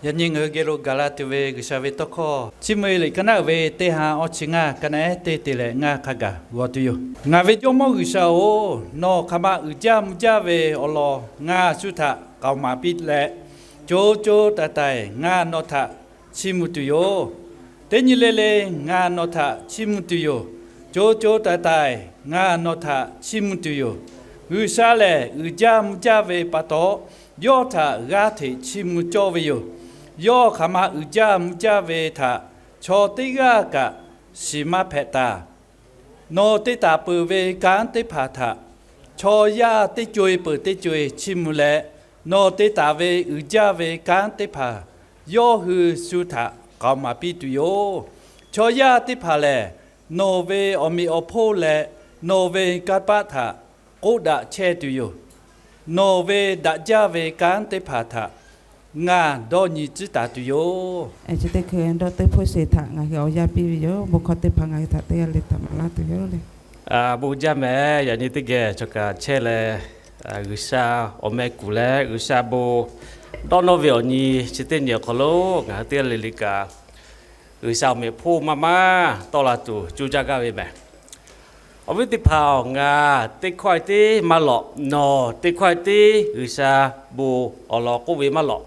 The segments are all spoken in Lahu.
Yaꞈ nyi ngaˬ hui geh lo gaˬ la tuˬ ve G'uiˬsha ve tawˇ hkawˇ, Chiˇ mvuh-e liꞈ ka naˉ uiˍ ve teˇ ha awˇ chi ngaˇ ka naˉ ehˉ teˇ te leh ngaˇ hk'a gaˬ g'aw tuˬ yoˬ. Ngaˬ ve Jawˇmawˇ G'uiˬsha-oˬ, nawˬ hk'aˬ ma uiˍ jaˇ mvuh jaˇ ve awˬ lawn ngaˬ shu htaꞈ k'aoˍ maˍ piˇ leh, co co taiˍ taiˍ ngaˬ nawˬ htaꞈ chiˇ mvuh tuˬ yoˬ. Teˇ nyi le le ngaˬ nawˬ htaꞈ chiˇ mvuh tuˬ yoˬ. Co co taiˍ taiˍ ngaˬ nawˬ htaꞈ chiˇ mvuh tuˬ yoˬ. G'uiˬsha lehˬ uiˍ jaˇ mvuh jaˇ ve pa taw, yawˇ htaꞈ g'aˇ hteꞈ chiˇ mvuh cawˇ ve yoˬ. Yawˇ hk'aˬ ma uiˍ jaˇ mvuh jaˇ ve htaꞈ chaw teˇ g'aˇ kaꞈ shiˍ maˇ hpehꞈ taˍ. Nawˬ te taˍ peuˬ ve kanˉ teˇ hpaˍ htaꞈ chaw yaˇ teˇ co-e peuˬ teˇ co-e chiˇ mvuh leh, nawˬ te taˍ ve uiˍ jaˇ ve kanˉ teˇ hpaˍ yawˇ hui shu htaꞈ k'aoˍ maˍ piˇ tuˬ yoˬ. Chaw yaˇ teˇ hpaˍ lehˬ, nawˬ ve awˬ meꞈ awˬ hponˇ leh nawˬ ve kanˇ paˆ htaꞈ k'oˆ daꞈ chehˇ tuˬ yoˬ. Nawˬ ve daꞈ jaˇ ve kanˉ teˇ hpaˍ htaꞈ ngaˬ dawˇ nyi tcuhˉ taˍ tuˬ yoˬ. Chi teˇ hkui dawˇ teˇ hpfuhˇ sheˍ htaꞈ ngaˬ hui awˬ yanˇ piˇ ve yoˬ. Bon hkawˇ teˇ hpaˍ ngaˬ hui htaꞈ teˇ g'aˇ le htaꞈ maˍ laˇ tuˬ yoˬ le. Bon jaˇ mehˍ. Yaꞈ nyi teˇ geh chaw kaꞈ chehˇ leh, G'uiˬsha awˬ meh kuˬ leh G'uiˬsha bon dawˇ nawˇ ve awˬ nyi chi teˇ nyi awˬ hk'aw lo ngaˬ hui teˇ g'aˇ le le kaꞈ G'uiˬsha awˬ meꞈ hponˇ maˇ maˇ tawˆ la tuˬ coˇ jaˇ gaˇ ve mehˍ. Awˬ viˉ teˇ hpaˍ-oˬ, ngaˬ teˇ hkawˇ-e tiˉ maˇ lawꞈ, nawˬ teˇ hkawˇ-e tiˉ G'uiˬsha bon awˬ lawn k'oˆ ve maˇ lawꞈ.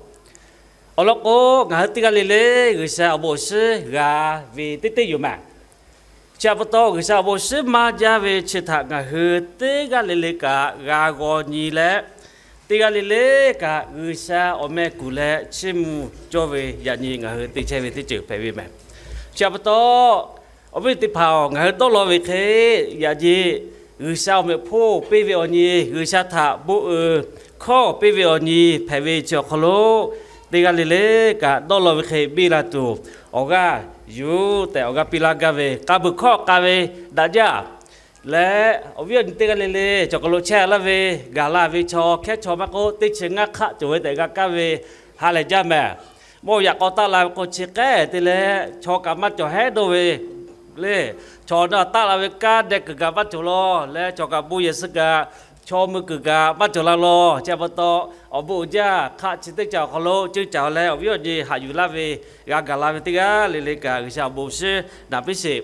Awˬ lawn k'o, ngaˬ hui teˇ g'aˇ le le G'uiˬsha awˬ bon awˬ shinˉ g'a ve teˇ teˇ yoˬ mehˍ. Chi htaꞈ pa taw, G'uiˬsha awˬ bon awˬ shinˉ maˇ jaˇ ve chi htaꞈ ngaˬ hui teˇ g'aˇ le le kaꞈ g'a g'aw nyi leh, teˇ g'aˇ le le kaꞈ G'uiˬsha awˬ meh kuˬ leh chiˇ mvuh cawˇ ve yaꞈ nyi ngaˬ hui te chehˇ ve teˇ ceuˬ hpehꞈ ve mehˍ. Chi htaꞈ pa taw, awˬ viˉ teˇ hpaˍ-oˬ, ngaˬ hui dawˇ law ve hk'e, yaꞈ nyi G'uiˬsha awˬ meꞈ hponˇ piˇ ve awˬ nyi, G'uiˬsha htaꞈ bon uiˍ hkawˇ piˇ ve awˬ nyi hpehꞈ ve chi awˬ hk'aw lo, teˇ g'aˇ le le kaꞈ dawˇ law ve hk'e biˇ la tuˬ, awˬ g'aˇ yuˬ tehꞈ awˬ g'aˇ piˇ laˇ gaˇ ve k'a beuˬ hkawˇ k'a ve daꞈ jaˇ leh, awˬ viˉ awˬ nyi teˇ g'aˇ le le cawˬ hk'aw lo chehˇ laˇ ve, gaˬ la ve chaw hkehˉ chaw maˇ k'oˆ, teˇ chi ngaˇ hk'aˆ cawˬ ve tehꞈ g'a kaˇ ve ha lehˬ jaˇ mehˍ. Mawˇ yaꞈ k'aw taˆ la ve k'o, chi k'ehˉ te leh chaw kaꞈ maˇ cawˬ hehˉ dawˇ ve le. Chaw na taˆ la ve kanˉ deh kuiˬ kaꞈ maˇ cawˬ law leh, chaw kaꞈ bon yehˬ suh kaꞈ chaw mui kuiˬ kaꞈ maˇ cawˬ la law. Chi htaꞈ pa taw, awˬ bon uiˍ jaˇ hk'aˆ chi teˇ ca awˬ hk'aw lo ceuˇ caˬ leh awˬ viˉ awˬ nyi haꞈ yuˬ laˇ ve, g'a gaˬ la ve teˇ g'aˇ le le kaꞈ G'uiˬsha awˬ bon awˬ shinˉ naˍ piˇ sheˍ.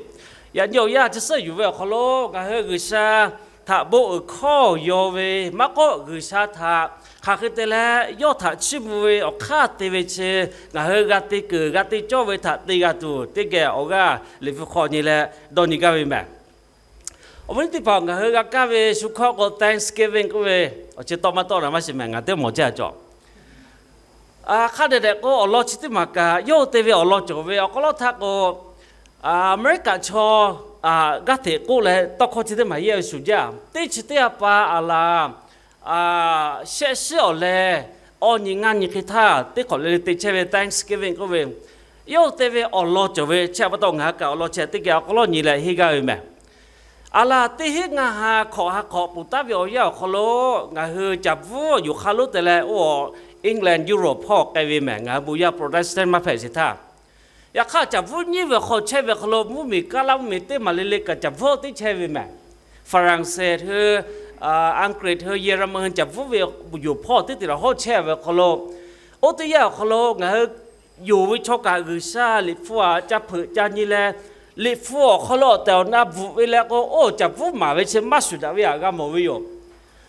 Yaꞈ nyi awˬ yanˇ chi suhˉ yuˬ ve awˬ hk'aw lo ngaˬ hui G'uiˬsha htaꞈ bon uiˍ hkawˇ yaw ve maˇ k'oˆ, G'uiˬsha htaꞈ hk'aˬ hk'e te leh yawˇ htaꞈ chiˇ mvuh ve awˬ hk'aˇ te ve chi ngaˬ hui g'a te kuiˬ g'a te cawˇ ve htaꞈ te g'a tuˬ teˇ geh awˬ g'aˇ Liꞈ hpu hk'aw nyi leh dawˇ nyi gaˇ ve mehˍ. Awˬ viˉ teˇ hpaˍ, ngaˬ hui g'a kaˇ ve shu hkawˇ k'o Thanksgiving k'oˆ ve, awˬ chi tawˆ maˇ tawˆ na maˇ shiˍ mehˍ, ngaˬ teˇ mawˬ jaˇ cawˬ. Hk'a dehꞈ dehꞈ k'o, awˬ lawn chi teˇ maˬ kaꞈ yawˇ hui te ve awˬ lawn cawˬ ve awˬ hk'aw lo htaˇ k'o, America chaw g'aˇ hteꞈ k'oˆ leh tawˇ hkawˇ chi teˇ maˬ yehˇ ve shuˍ jaˇ. Teˇ chi teˇ ha pa aˬ laˬ shehˆ shiˉ awˬ leh awˇ nyi ngaˇ nyi hk'e htaˇ teˇ hk'awꞈ le le te chehˇ ve Thanksgiving k'oˆ ve, yawˇ hui te ve awˬ lawn cawˬ ve chi htaꞈ pa taw ngaˬ hui kaꞈ awˬ lawn chi teˇ geh awˬ hk'aw lo nyi leh henˇ gaˇ ve mehˍ. Aˬ laˬ teˇ hinˉ ngaˇ ha hk'awꞈ ha hk'awꞈ peuˬ taˉ ve awˬ yanˇ awˬ hk'aw lo ngaˬ hui caˬ bvuhˉ yuˬ hk'a lonˉ te leh oˇ England, Europe hpawˇ k'ai ve mehˍ. Ngaˬ hui bon yaˇ Protestant maˇ hpehꞈ sheˍ htaˇ, yaꞈ hk'aˇ caˬ bvuhˉ nyiˉ ve hk'aw chehˇ ve hk'aw lo mvuhˇmiˬ kaˇ laˇ mvuhˇmiˬ teˇ maˬ le le kaꞈ caˬ bvuhˉ teˇ chehˇ ve mehˍ. France hui, Aˍg'uiˬ hui, Yeˍraˍmanˍ hui caˬ bvuhˉ ve yonˍ hpawˇ teˇ te laˬ hawˉ chehˇ ve awˬ hk'aw lo, oˇ teˇ yanˇ awˬ hk'aw lo ngaˬ hui yonˍ ve chaw kaꞈ G'uiˬsha Liꞈ hpu aꞈ ca hpeuꞈ ca nyi leh, Liꞈ hpu awˬ hk'aw lo awˬ tehˬ awˬ na bvuhꞈ ve leh k'o, oˇ caˬ bvuhˉ maˍ ve chi maˇ shuˍ daꞈ ve htaꞈ g'a mawˬ ve yoˬ.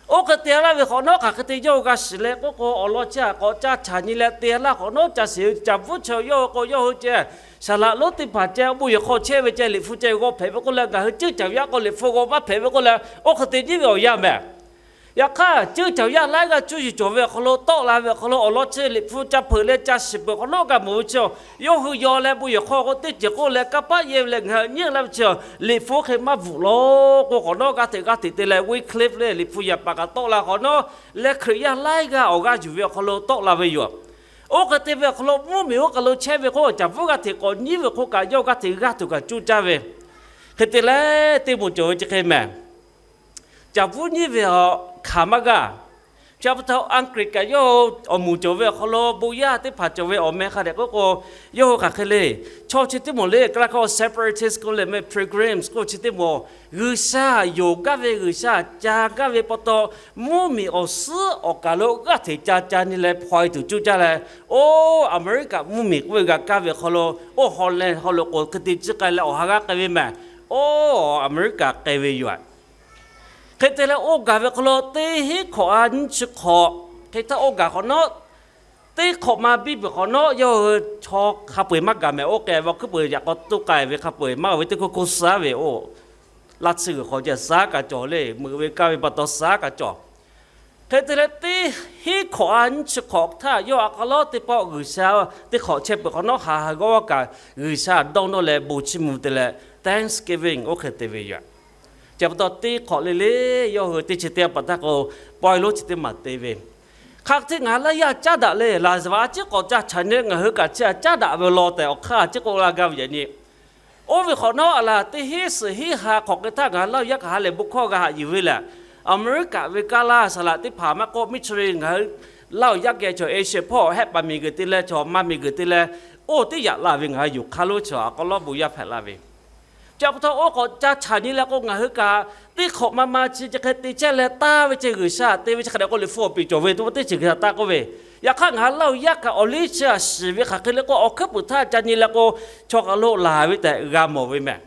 Oˇ hk'e te laˇ ve hk'awꞈ nawˉ hk'aˬ hk'e te yawˇ hui g'a shiˍ leh k'oˆ k'o, awˬ lawn chi htaꞈ k'awꞈ ca chaˬ nyi leh te laˇ hk'awꞈ nawˉ ca shiˍ caˬ bvuhˉ chaw yawˇ hui k'o, yawˇ hui ceh saˍ laꞈ lonˉ teˇ hpaˍ ceh bon yehˬ hk'aw chehˇ ve ceh Liꞈ hpu ceh g'aw hpehꞈ ve k'oˆ leh, ngaˬ hui ceuˇ caˬ yaˇ k'o Liꞈ hpu g'aw maˇ hpehꞈ ve k'oˆ leh, oˇ hk'e te nyiˉ ve awˬ yanˇ mehˍ. Yaꞈ hk'aˇ ceuˇ caˬ yaˇ laiˉ g'aˇ cuˇ yiˍ cawˬ ve awˬ hk'aw lo tawˆ la ve awˬ hk'aw lo awˬ lawn chi Liꞈ hpu ca hpeuꞈ leh ca shiˍ peuˬ hk'awꞈ nawˉ g'a mawˬ ve chi, yawˇ hui yaw leh bon yehˬ hk'aw k'o teˇ ceuˬ k'oˆ leh kanˇ paˆ yehˇ ve leh ngaˬ hui nyi laˇ ve chi, Liꞈ hpu hk'e maˇ bvuhꞈ law k'o, hk'awꞈ nawˉ g'aˇ hteꞈ g'aˇ hteꞈ te leh Wycliffe leh Liꞈ hpu yaꞈ paˍ kaꞈ tawˆ la hk'awꞈ nawˉ leh Hkriꞈ yaˇ laiˉ g'aˇ awˬ g'aˇ yuˬ ve awˬ hk'aw lo tawˆ la ve yoˬ. Oˇ hk'e te ve awˬ hk'aw lo mvuhˇmiˬ oˇ kaˬ lo chehˇ ve k'o, caˬ bvuhˉ g'aˇ hteꞈ k'awꞈ nyiˉ ve hk'oˆ kaꞈ yawˇ g'aˇ hteꞈ g'aˇ tuˬ kaꞈ cuˇ caˇ ve hk'e te leh teˇ moˍ cawˬ ve chi hk'e mehˍ. Caˬ bvuhˉ nyiˉ ve awˬ hkanˍ maˇ g'aˇ. Chi pa taw Aˍgriˆ kaꞈ yawˇ hui awˬ moˍ cawˬ ve awˬ hk'aw lo bon yaˇ teˇ hpaˍ cawˬ ve awˬ meh hk'a dehꞈ k'oˆ k'o, yawˇ hui hk'aˬ hk'e le, chaw chi teˇ moˍ le, Galatians hk'aw separatist k'oˆ leh meh pilgrims k'oˆ chi teˇ moˍ, G'uiˬsha yonˍ gaˇ ve, G'uiˬsha ca gaˇ ve pa taw, mvuhˇmiˬ awˬ suhˉ awˬ kaˬ lo g'aˇ hteꞈ ca ca nyi leh hpaw e tuˬ cuˇ caˇ leh, oˇ Aˍmeˍriˆkaꞈ mvuhˇmiˬ k'oˆ ve g'a kaˇ ve awˬ hk'aw lo, oˇ Holland hk'aw lo k'o hk'e te ciˇ k'ai leh awˬ ha g'aˇ k'ai ve mehˬ. Oˇ Aˍmeˍriˆkaꞈ k'ai ve yoˬ. Hk'e te leh oˇ gaˬ ve hk'aw lo teˇ hinˉ hkawꞈ ha nyiˇ chi hk'awꞈ, hk'e htaˇ oˇ gaˬ hk'awꞈ nawˉ, teˇ hk'awꞈ ma biˇ peuˬ hk'awꞈ nawˉ, yawˇ hui chaw hk'a peu eˬ maˇ gaˬ mehˬ. Oˇ k'ai ve awˬ hkuiˉ peuˬ yaꞈ k'aw toˇ k'ai ve hk'a peu eˬ maˇ g'a ve teˇ hkawˇ hkawˇ suh ve oˇ, laˇ tsuhˇ g'uiˬ hk'aw ceh suh kaꞈ cawˬ le, meuꞈ ve kaˇ ve pa taw suh kaꞈ cawˬ. Hk'e te leh teˇ hinˉ hkawꞈ ha nyiˇ chi hk'awꞈ htaˇ yawˇ a k'a lawˉ teˇ pawˆ G'uiˬsha teˇ hk'awꞈ chehˇ peuˬ hk'awꞈ nawˉ, ha ha g'awˇ kaꞈ G'uiˬsha dawˇ nawˇ leh bon chiˇ mvuh te leh Thanksgiving oˇ hk'e te ve yoˬ. Chi pa taw teˇ hk'awꞈ le le yawˇ hui teˇ chi teˇ pa taˇ k'o, pawehˇ lonˉ chi teˇ maˬ te ve. Hk'aˬ hk'e te ngaˬ hui laˇ yaˇ caˉ daꞈ le, laˍzaˍvaˍ a ciˉ k'awꞈ ca chaꞈ nyi ngaˬ hui kaꞈ chi a caˉ daꞈ ve law tehꞈ awˬ hk'aˇ a ciˉ k'oˆ la gaˇ ve yaꞈ nyi. Oˇ ve hk'awꞈ nawˉ a laˬ teˇ hinˉ suhˍ hinˉ ha hk'awꞈ hk'e htaˇ ngaˬ hui Laˇ huˍ yaˇ kaꞈ ha lehˬ bon hkawˇ g'a haꞈ yuˬ ve lehˬ, Aˍmeˍriˆkaꞈ ve kaˇ laˇ saˍ laꞈ teˇ hpaˍ maˇ k'oˆ, missionary ngaˬ hui Laˇ huˍ yaˇ geh chaw Asia hpawˇ hehˆ paˍ miˬguiˬ te leh chaw maˇ miˬguiˬ te leh, oˇ teˇ yaꞈ la ve ngaˬ hui yuˬ hk'aˇ lonˉ chaw a k'aw lawˉ bon yaˇ hpehꞈ la ve. Chi pa taw oˇ k'awꞈ ca chaꞈ nyi leh k'o ngaˬ hui kaꞈ teˇ hk'awꞈ ma ma chi chi hk'e te chehˇ leh taˇ ve ceh G'uiˬsha te ve chi hk'a dehꞈ k'o liꞈ hpu awˬ piˍ cawˬ ve, to teˇ ceuˬ G'uiˬsha taˇ k'oˆ ve. Yaꞈ hk'aˇ ngaˬ hui Laˇ huˍ yaˇ kaꞈ awˬ liˇ chi a shiˍ ve hk'aˬ hk'e le k'o awˬ hkuiˉ puiˍ htaˇ ca nyi leh k'o, chaw k'aw lo laˬ ve tehꞈ g'a mawˬ ve mehˬ.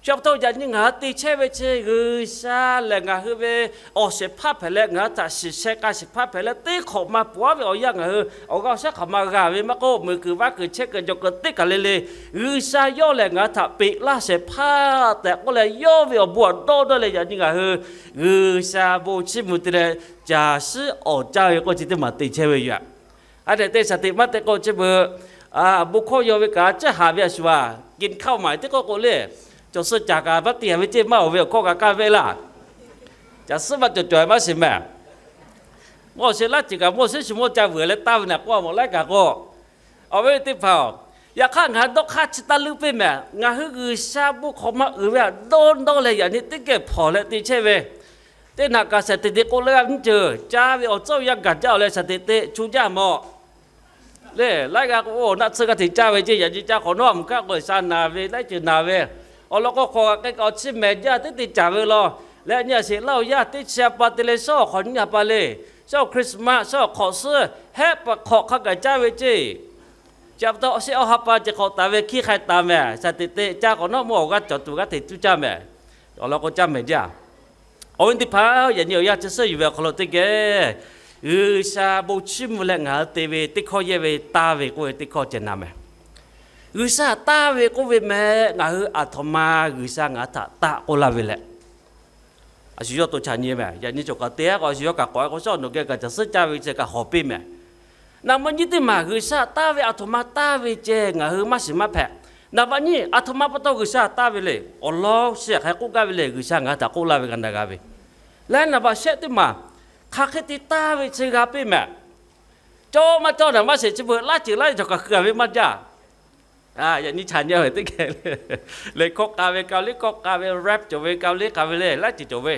Chi pa taw yaꞈ nyi ngaˬ hui te chehˇ ve chi G'uiˬsha lehˬ ngaˬ hui ve awˬ shehˍ hpaˇ hpehꞈ leh ngaˬ hui htaꞈ shiˍ sheh k'a shehˍ hpaˇ hpehꞈ leh teˇ hk'awꞈ ma pawˍ aˉ ve awˬ yanˇ ngaˬ hui awˬ g'aˇ awˬ shaˉ hk'aˬ ma g'a ve maˇ k'oˆ, meuꞈ kuiˬ vaˇ kuiˬ chehˇ kuiˬ jawˬ kuiˬ teˇ kaˬ le le, G'uiˬsha yawˇ lehˬ ngaˬ hui htaꞈ peꞈ laˇ shehˍ hpaˇ tehꞈ k'oˆ leh yawˇ ve awˬ bon awˬ dawˇ dawˇ leh yaꞈ nyi ngaˬ hui G'uiˬsha bon chiˇ mvuh te leh caˬ shiˉ awˍ caˇ ve k'oˆ chi teˇ maˬ te chehˇ ve yoˬ. A tehꞈ te shaˍ teꞈ maˇ te k'o chi beuꞈ, bon hkawˇ yaw ve kaꞈ caˇ haˍ ve a shu a, กินข้าวใหม่ teˇ k'oˆ k'o le, cawˬ suh caˬ kaꞈ vaˇ te a ve ceˇ maˇ awˬ ve awˬ hkawˇ kaꞈ kaˇ ve laˇ. Caˬ suhˉ maˇ cawˬ cawˬ maˇ shiˍ mehˬ. Mawˇ sheˍ laˇ ceuˬ kaꞈ mawˇ sheˍ shu mawˇ ca vuiˬ leh taˇ ve naꞈ k'oˆ a mawˬ laiˉ kaꞈ k'o, awˬ viˉ teˇ hpaˍ-oˬ, yaꞈ hk'aˇ ngaˬ hui dawˇ hk'aˇ chi taˇ leuˆ piˇ mehˬ. Ngaˬ hui G'uiˬsha bon hk'awꞈ ma uiˍ ve htaꞈ dawˇ dawˇ leh yaꞈ nyi teˇ geh hpawnˬ leh te chehˇ ve, teˇ naꞈ kaꞈ shaˍ teꞈ te k'oˆ leh g'a nyiˇ ceuˬ caˇ ve awˬ tcuhˇ yaˇ gaˬ jaˇ-oˬ leh shaˍ teꞈ te chu jaˇ mawˬ le. Laiˉ g'aˇ k'o naˆ tsuhˇ g'aˇ hteꞈ caˇ ve ceˇ, yaꞈ nyi caˇ hk'awꞈ nawˉ a mvuhˬ kaˆ k'o sha naˬ ve, laiˉ ceuˬ naˬ ve, awˬ lawn k'o hk'awꞈ kaꞈ k'ai kaꞈ awˬ chi mehˍ jaˇ teˇ te caˍ ve law. Leh nyi a sheˍ Laˇ huˍ yaˇ teˇ chi a pa te leh shawˉ awˬ hk'awꞈ nyiˇ a pa le, shawˉ awˬ Christmas shawˉ awˬ hk'awꞈ suhˉ hehˆ paˍ hk'awꞈ hk'a gaˬ caˇ ve ceˇ. Chi pa taw shehˆ awˬ ha pa ceh hk'awꞈ taˍ ve hkiˇ hk'ai taˍ mehˬ. Shaˍ teꞈ te caˇ hk'awꞈ nawˉ mawˇ awˬ g'aˇ cawˬ tuˬ g'aˇ hteꞈ cuˇ caˇ mehˬ. Awˬ lawn k'o caˇ mehˬ jaˇ. Awˬ viˉ teˇ hpaˍ, yaꞈ nyi awˬ yanˇ chi suhˉ yuˬ ve awˬ hk'aw lo teˇ geh G'uiˬsha bon chiˇ mvuh leh ngaˬ hui te ve teˇ hkawˇ yehˇ ve taˇ ve k'oˆ ve teˇ hkawˇ ceh na mehˬ. G'uiˬsha taˇ ve k'oˆ ve mehˬ, ngaˬ hui aˬ htoꞈ ma G'uiˬsha ngaˬ hui htaꞈ taˆ k'oˆ laˇ ve leh, a shu yawˇ to chaꞈ nyi mehˬ. Yaꞈ nyi cawˬ kaꞈ te a k'o a shu yawˇ kaꞈ k'awꞈ k'o shawˉ nawˬ geh kaꞈ caˬ suhˉ caˇ ve ceh kaꞈ hawˍ piˇ mehˬ. Naˬ ma nyiˇ teˇ maˬ G'uiˬsha taˇ ve aˬ htoꞈ ma taˇ ve ceh ngaˬ hui maˇ shiˍ maˇ hpehꞈ. Naˍ baˆ nyiˇ, aˬ htoꞈ ma pa taw G'uiˬsha taˇ ve le. Awˬ lawn chi hk'aˬ hk'e k'oˆ gaˇ ve le, G'uiˬsha ngaˬ hui htaꞈ k'oˆ laˇ ve g'a na g'a ve. Leh naˍ baˆ shehˆ teˇ maˬ, hk'aˬ hk'e te taˇ ve chi g'a piˇ mehˬ. Cawˇ maˇ cawˇ naˬ maˇ sheˍ chi beuꞈ laˇ ceuˬ laˇ cawˬ kaꞈ hkui a ve maˇ jaˇ. Yaꞈ nyi chaꞈ nyi ve teˇ geh le, hkawˇ k'a ve ka liˇ hkawˇ k'a ve rap cawˬ ve ka liˇ k'a ve le laiˉ ceuˬ cawˬ ve.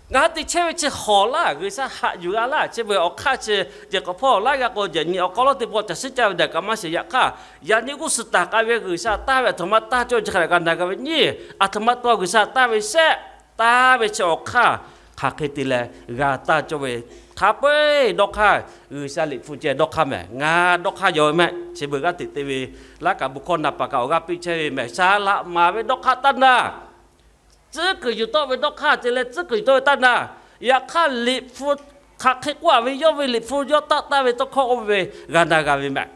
Ngaˬ hui te chehˇ ve chi hawˍ laˇ, G'uiˬsha haꞈ yuˬ g'a laˇ. Chi beuꞈ awˬ hk'aˇ chi jehˬ k'awꞈ hpawˇ laiˉ g'aˇ k'o yaꞈ nyi awˬ hk'aw lawˉ teˇ pawˆ caˬ suhˉ caˇ ve daꞈ kaꞈ maˇ sheˍ. Yaꞈ hk'aˇ yaꞈ nyi g'uˇ suhˍ taˍ k'a ve G'uiˬsha taˇ ve aˬ htoꞈ ma taˇ cawˇ ve chi hk'a dehꞈ g'a na g'a ve nyiˇ, aˬ htoꞈ ma taw G'uiˬsha taˇ ve shehˆ, taˇ ve chi awˬ hk'aˇ hk'aˬ hk'e te leh g'a taˇ cawˇ ve, hk'a peu-eˬ dawˇ hk'aˇ G'uiˬsha liꞈ hpu ceh dawˇ hk'aˇ mehˬ. Ngaˬ dawˇ hk'aˇ yaw ve mehˆ. Chi beuꞈ g'aˇ hteꞈ te ve laˇ kaꞈ bon hkawˇ na paˍ kaꞈ awˬ g'aˇ piˇ chehˇ ve mehˬ. Shaˍ laꞈ maˍ ve dawˇ hk'aˇ taˇ na tcuhˉ kuiˬ yuˬ tawˆ ve dawˇ hk'aˇ te leh tcuhˉ kuiˬ yuˬ tawˆ ve taˇ na. Yaꞈ hk'aˇ liꞈ hpu hk'aˬ hk'e k'oˆ a ve yawˇ ve liꞈ hpu yawˇ taˆ taˇ ve tawˇ hkawˇ oˇ ve g'a na g'a ve mehˬ.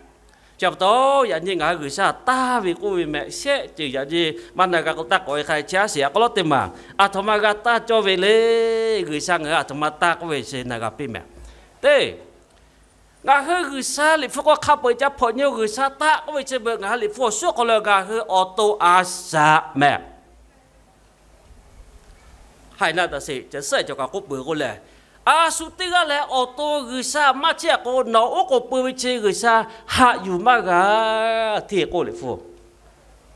Chi pa taw yaꞈ nyi ngaˬ hui G'uiˬsha taˇ ve k'oˆ ve mehˬ shehˆ ceuˬ yaꞈ nyi maˇ na g'a k'o taˇ k'awꞈ e hk'a chi a sheˍ a k'aw lawˉ teˇ maˬ aˬ htoꞈ ma g'a taˇ cawˇ ve le. G'uiˬsha ngaˬ hui aˬ htoꞈ ma taˇ k'oˆ ve chi na g'a piˇ mehˬ. Teˇ, ngaˬ hui G'uiˬsha liꞈ hpu k'o hk'a peu-eˬ ca hpawꞈ nyi-o. G'uiˬsha taˇ k'oˆ ve chi beuꞈ ngaˬ hui liꞈ hpu awˬ shuˉ hk'aw lo ngaˬ hui awˬ to a shaꞈ mehˬ. Haiˬ na taꞈ sheˍ, caˬ suhˉ cawˬ kaꞈ k'oˆ peuˬ k'o lehˬ, a shu teˇ g'aˇ leh awˬ to G'uiˬsha maˇ chehˇ a k'o nawˬ oˉ k'oˍ pui ve chi G'uiˬsha haꞈ yuˬ maˇ g'a hteˇ k'oˆ liꞈ hpu.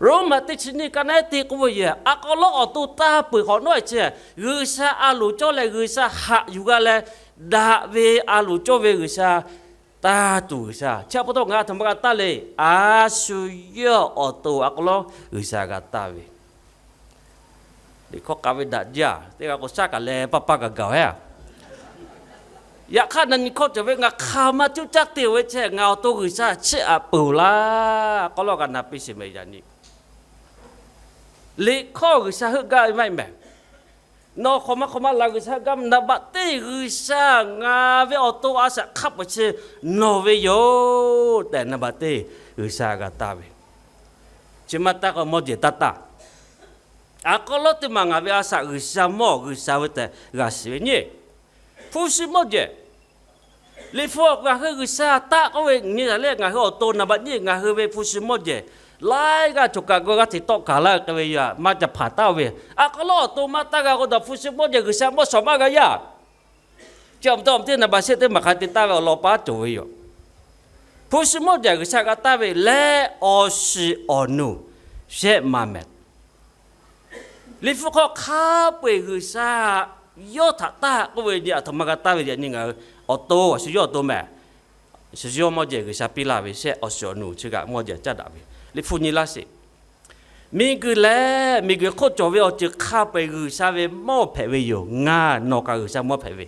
Roˉmaꞈ teˇ chi nyiˇ ka naˉ teˇ k'oˆ ve yoˬ. A k'aw lawˉ awˬ to taˇ peuˬ hk'awꞈ nawˉ e chi G'uiˬsha a loˍ cawˇ leh G'uiˬsha haꞈ yuˬ g'a leh daꞈ ve a loˍ cawˇ ve G'uiˬsha, taˇ tuˬ G'uiˬsha. Chi pa taw ngaˬ aˬ htoꞈ ma g'a taˇ le. A shu yawˇ awˬ to a k'aw lawˉ G'uiˬsha g'a taˇ ve. Liꞈ hkawˇ k'a ve daꞈ jaˇ teˇ g'aˇ k'o shaˉ kaꞈ leh paˇ paˇ gaˬ gaˬ-oˬ heˆ. Yaꞈ hk'aˇ na nyi hkawˇ cawˬ ve ngaˬ hk'aˬ ma cuˇ caˇ te-oˬ ve chi ngaˬ awˬ to G'uiˬsha chiˇ aꞈ peuˬ laˇ k'aw lawˉ g'a na piˇ sheˍ mehˍ yaꞈ nyi. Liꞈ hkawˇ G'uiˬsha heuˆ gaˇ ve maˇ heˆ mehˍ. Nawˬ hk'awꞈ ma hk'awꞈ ma laˬ G'uiˬsha heuˆ gaˇ, naˍ baꞈ teˇ G'uiˬsha ngaˬ ve awˬ to a shaꞈ hk'a peu-eˬ chi nawˬ ve yoˬ tehꞈ naˍ baꞈ teˇ G'uiˬsha g'a taˇ ve. Chi maˇ taˇ k'o mawˇ jehˬ taˇ taˇ. A k'aw lawˉ teˇ maˬ ngaˬ ve a shaꞈ G'uiˬsha mawˇ G'uiˬsha ve tehꞈ g'a shiˍ ve nyi. Hpu shi mawˇ jehˬ. Liꞈ hpu ngaˬ hui G'uiˬsha taˆ k'oˆ ve nyi taˍ leh ngaˬ hui awˬ to naˍ baꞈ nyi ngaˬ hui ve hpu shi mawˇ jehˬ laiˉ g'aˇ cawˬ kaꞈ g'aw g'aˇ hteꞈ tawˆ kaˬ laˇ k'ai ve yoˬ. Maˇ ca hpanˍ taˍ-oˬ ve. A k'aw lawˉ awˬ to maˇ taˇ g'a k'o dawˬ hpu shi mawˇ jehˬ G'uiˬsha mawˇ shawˍ maˇ g'a yaˇ. Chi awˬ to teˇ naˍ baꞈ shehˆ teˇ maˬ hk'a te taˍ ve awˬ lawn paˉ cawˬ ve yoˬ. Hpu shi mawˇ jehˬ G'uiˬsha g'a taˇ ve leh awˬ shiˍ awˬ nuˬ shehˆ ma mehˍ. Liꞈ hpu hk'aw hk'a peu-eˬ G'uiˬsha yawˇ htaꞈ taˆ k'oˆ ve nyi aˬ htoꞈ ma g'a taˇ ve yaꞈ nyi ngaˬ hui awˬ to awˬ shiˍ yawˇ awˬ to mehˍ. Shiˍ yawˇ mawˇ jehˬ G'uiˬsha piˇ laˇ ve shehˆ awˬ shiˍ awˬ nuˬ chi kaꞈ mawˇ jehˬ caˇ daꞈ ve. Liꞈ hpu nyi laˇ sheˍ. Miˬguiˬ leh miˬguiˬ hk'oˆ cawˬ ve awˬ ceuˬ hk'a peu-eˬ G'uiˬsha ve mawˇ hpehꞈ ve yoˬ. Ngaˬ nawˬ kaꞈ G'uiˬsha mawˇ hpehꞈ ve.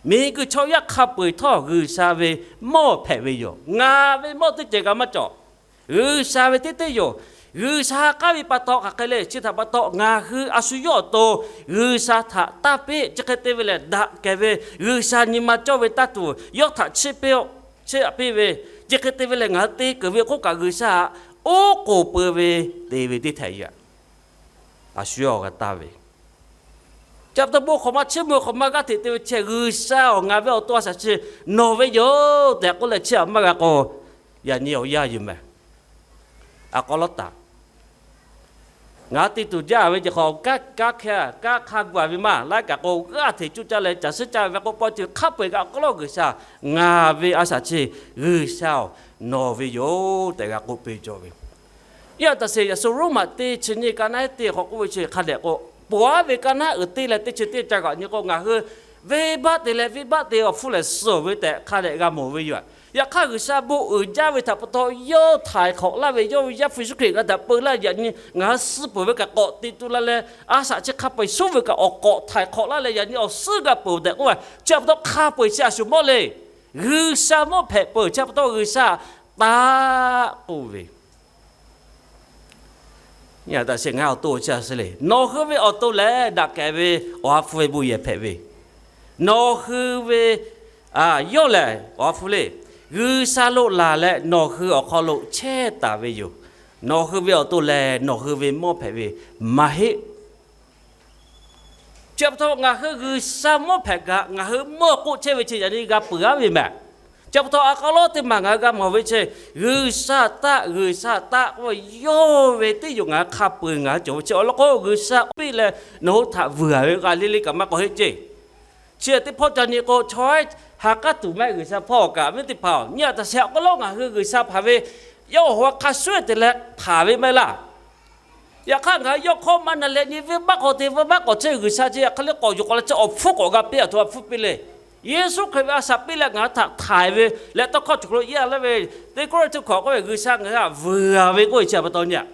Miˬguiˬ chaw yaˇ hk'a peu-eˬ htawˇ G'uiˬsha ve mawˇ hpehꞈ ve yoˬ. Ngaˬ ve mawˇ teˇ ceuˬ kaꞈ maˇ cawˬ. G'uiˬsha ve teˇ teˇ yoˬ. G'uiˬsha k'aˉ ve pa taw hk'aˬ hk'e le chi htaꞈ pa taw ngaˬ hui a shu yawˇ awˬ to G'uiˬsha htaꞈ taˇ piˇ. Chi hk'e te ve lehˬ daꞈ kehˬ ve G'uiˬsha nyi ma cawˇ ve taˇ tuˬ yawˇ htaꞈ chiˇ piˇ-oˆ, chiˇ aꞈ piˇ ve. Chi hk'e te ve lehˬ ngaˬ hui te keunˍ ve k'oˆ kaꞈ G'uiˬsha oˉ k'oˍ peu ve te ve teˇ htehꞈ yaꞈ. A shu yawˇ g'a taˇ ve. Chi pa taw bon hk'awꞈ ma chiˇ mvuh hk'awꞈ ma g'aˇ hteꞈ te ve chi G'uiˬsha-oˬ, ngaˬ ve awˬ to a shaꞈ chi nawˬ ve yoˬ tehꞈ k'oˆ leh chiˇ aꞈ maˇ g'a k'o, yaꞈ nyi awˬ yanˇ yoˬ mehˍ. A k'aw lawˉ taˍ. Ngaˬ hui te tuˬ jaˇ ve ce hk'aw kanˉ hk'e kanˉ hk'a gu-a ve maˇ laiˉ kaꞈ k'o g'aˇ hteꞈ cuˇ caˇ leh caˬ suhˉ caˇ ve maˇ k'oˆ, paw ceuˬ hk'a peu-eˬ kaꞈ a k'aw lawˉ G'uiˬsha, ngaˬ ve a shaꞈ chi G'uiˬsha-oˬ, nawˬ ve yoˬ tehꞈ g'a k'oˆ piˇ cawˇ ve. Yaꞈ taˍ sheˍ, yaꞈ shu Roˉmaꞈ teˇ chi nyiˇ ka naˉ teˇ hk'aw k'oˆ ve chi hk'a dehꞈ k'o, ponˬ aˉ ve ka naˉ uiˍ teˇ leh teˇ chi teˇ ca kaꞈ nyi k'o, ngaˬ hui venˇbaˆ te leh venˇbaˆ te awˬ hpfuhˇ lehˬ suhˍ ve tehꞈ hk'a dehꞈ g'a mawˬ ve yoˬ. Yaꞈ hk'aˇ G'uiˬsha bon uiˍ jaˇ ve htaꞈ pa taw yawˇ htaiˍ hk'awꞈ laˇ ve, yawˇ ve Yaˇ hpu Yeˍsuˆ Hkriꞈ g'a htaꞈ peu laˇ yaꞈ nyi ngaˬ hui suh peuˬ ve kaꞈ k'awꞈ te tu la leh, a shaꞈ chi hk'a peu-eˬ suhˉ ve kaꞈ awˬ k'awꞈ htaiˍ hk'awꞈ laˇ leh yaꞈ nyi awˬ suhˉ g'a peuˬ tehꞈ k'oˆ ve. Chi pa taw hk'a peu-eˬ chi a shu mawˇ le. G'uiˬsha mawˇ hpehꞈ peuˬ. Chi pa taw G'uiˬsha taˆ k'oˆ ve, Yaꞈ taˍ sheˍ, ngaˬ awˬ to chi a shu le. Nawˬ hui ve awˬ to lehˬ daꞈ kehˬ ve awˬ ha hpu ve bon yehˬ hpehꞈ ve, nawˬ hui ve yawˇ lehˬ awˬ ha hpu le. G'uiˬsha lo laˬ leh nawˬ hui awˬ hk'aw lo chehˇ taˍ ve yoˬ. Nawˬ hui ve awˬ to lehˬ nawˬ hui ve mawˇ hpehꞈ ve maˇ heˆ. Chi pa taw ngaˬ hui G'uiˬsha mawˇ hpehꞈ kaꞈ ngaˬ hui mawˇ k'oˆ chehˇ ve chi yaꞈ nyi g'a peuˬ-a ve mehˍ. Chi pa taw a k'aw lawˉ teˇ maˬ ngaˬ hui g'a mawˬ ve chi, G'uiˬsha taˆ, G'uiˬsha taˆ k'oˆ ve yawˇ ve teˇ yoˬ ngaˬ hui hk'a peu-eˬ ngaˬ hui cawˬ ve chi awˬ lawn k'o G'uiˬsha piˇ leh nawˬ hui htaꞈ vuiˬ-a ve k'a le le kaꞈ maˇ k'awꞈ heˆ ceˇ. Chi teˇ hpawˇ ca nyi k'o chaw ha k'aˉ tuˬ maˇ heˆ G'uiˬsha hpawˇ kaꞈ ve teˇ hpaˍ-oˬ, nyi a taꞈ sheˍ a k'aw lawˉ ngaˬ hui G'uiˬsha hpanˍ ve yawˇ awˬ ha hk'a shuˉ te leh hpanˍ ve maˇ heˆ laˇ. Yaꞈ hk'aˇ ngaˬ hui yawˇ hkawˇ maˇ na leh nyi venˇbaˆ k'awꞈ te venˇbaˆ k'awꞈ chehˇ G'uiˬsha chi hk'e le k'awꞈ yuˬ k'awꞈ leh chi awˬ hpfuhˇ k'awꞈ g'a piˇ a htoꞈ ma hpfuhˇ piˇ le. Yeˍsuˆ Hkriꞈ ve a shaꞈ piˇ leh ngaˬ hui htaꞈ htaiˍ ve leh tawˇ hkawˇ cawˬ hk'aw lo yaˇ laˇ ve teˇ Kawˇrenˍhtuˆ hkawꞈ k'oˆ ve G'uiˬsha ngaˬ hui htaꞈ vuiˬ-a ve k'oˆ ve chi pa taw nyi a.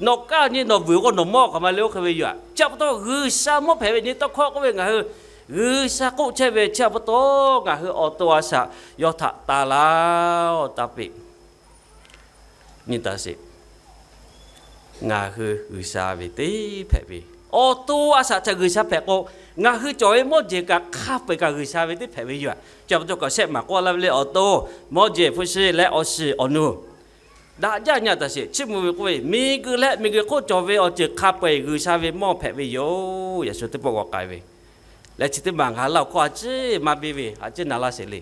Nawˬ kaˇ nyi nawˬ vuiˬ k'o nawˬ mawˇ k'aꞈ ma le oˇ hk'e ve yoˬ. Chi pa taw G'uiˬsha mawˇ hpehꞈ ve nyi tawˇ hkawˇ k'oˆ ve ngaˬ hui G'uiˬsha k'oˆ chehˇ ve chi pa taw ngaˬ hui awˬ to a shaꞈ yawˇ htaꞈ taˍ laˇ-oˆ taˇ peꞈ. Nyi taˍ sheˍ. Ngaˬ hui G'uiˬsha ve teˇ hpehꞈ ve, awˬ to a shaꞈ htaꞈ G'uiˬsha hpehꞈ k'o, ngaˬ hui cawˬ ve mawˇ jehˬ kaꞈ hk'a peu-eˬ kaꞈ G'uiˬsha ve teˇ hpehꞈ ve yoˬ. Chi pa taw kaꞈ shehˆ maˬ k'oˆ laˇ ve le awˬ to, mawˇ jehˬ, hpu shi leh awˬ shiˍ awˬ nu daꞈ jaˇ nyi a taꞈ sheˍ. Chiˇ mvuh ve k'oˆ ve, miˬguiˬ leh miˬguiˬ hk'oˆ cawˬ ve awˬ ceuˬ hk'a peu-eˬ G'uiˬsha ve mawˇ hpehꞈ ve yoˬ. Yaꞈ shu teˇ pawˆ g'awˬ k'ai ve leh chi teˇ maˬ ngaˬ hui laˇ awˬ hkawˇ a ciˉ maˇ biˇ ve a ciˉ na laˇ sheˍ le.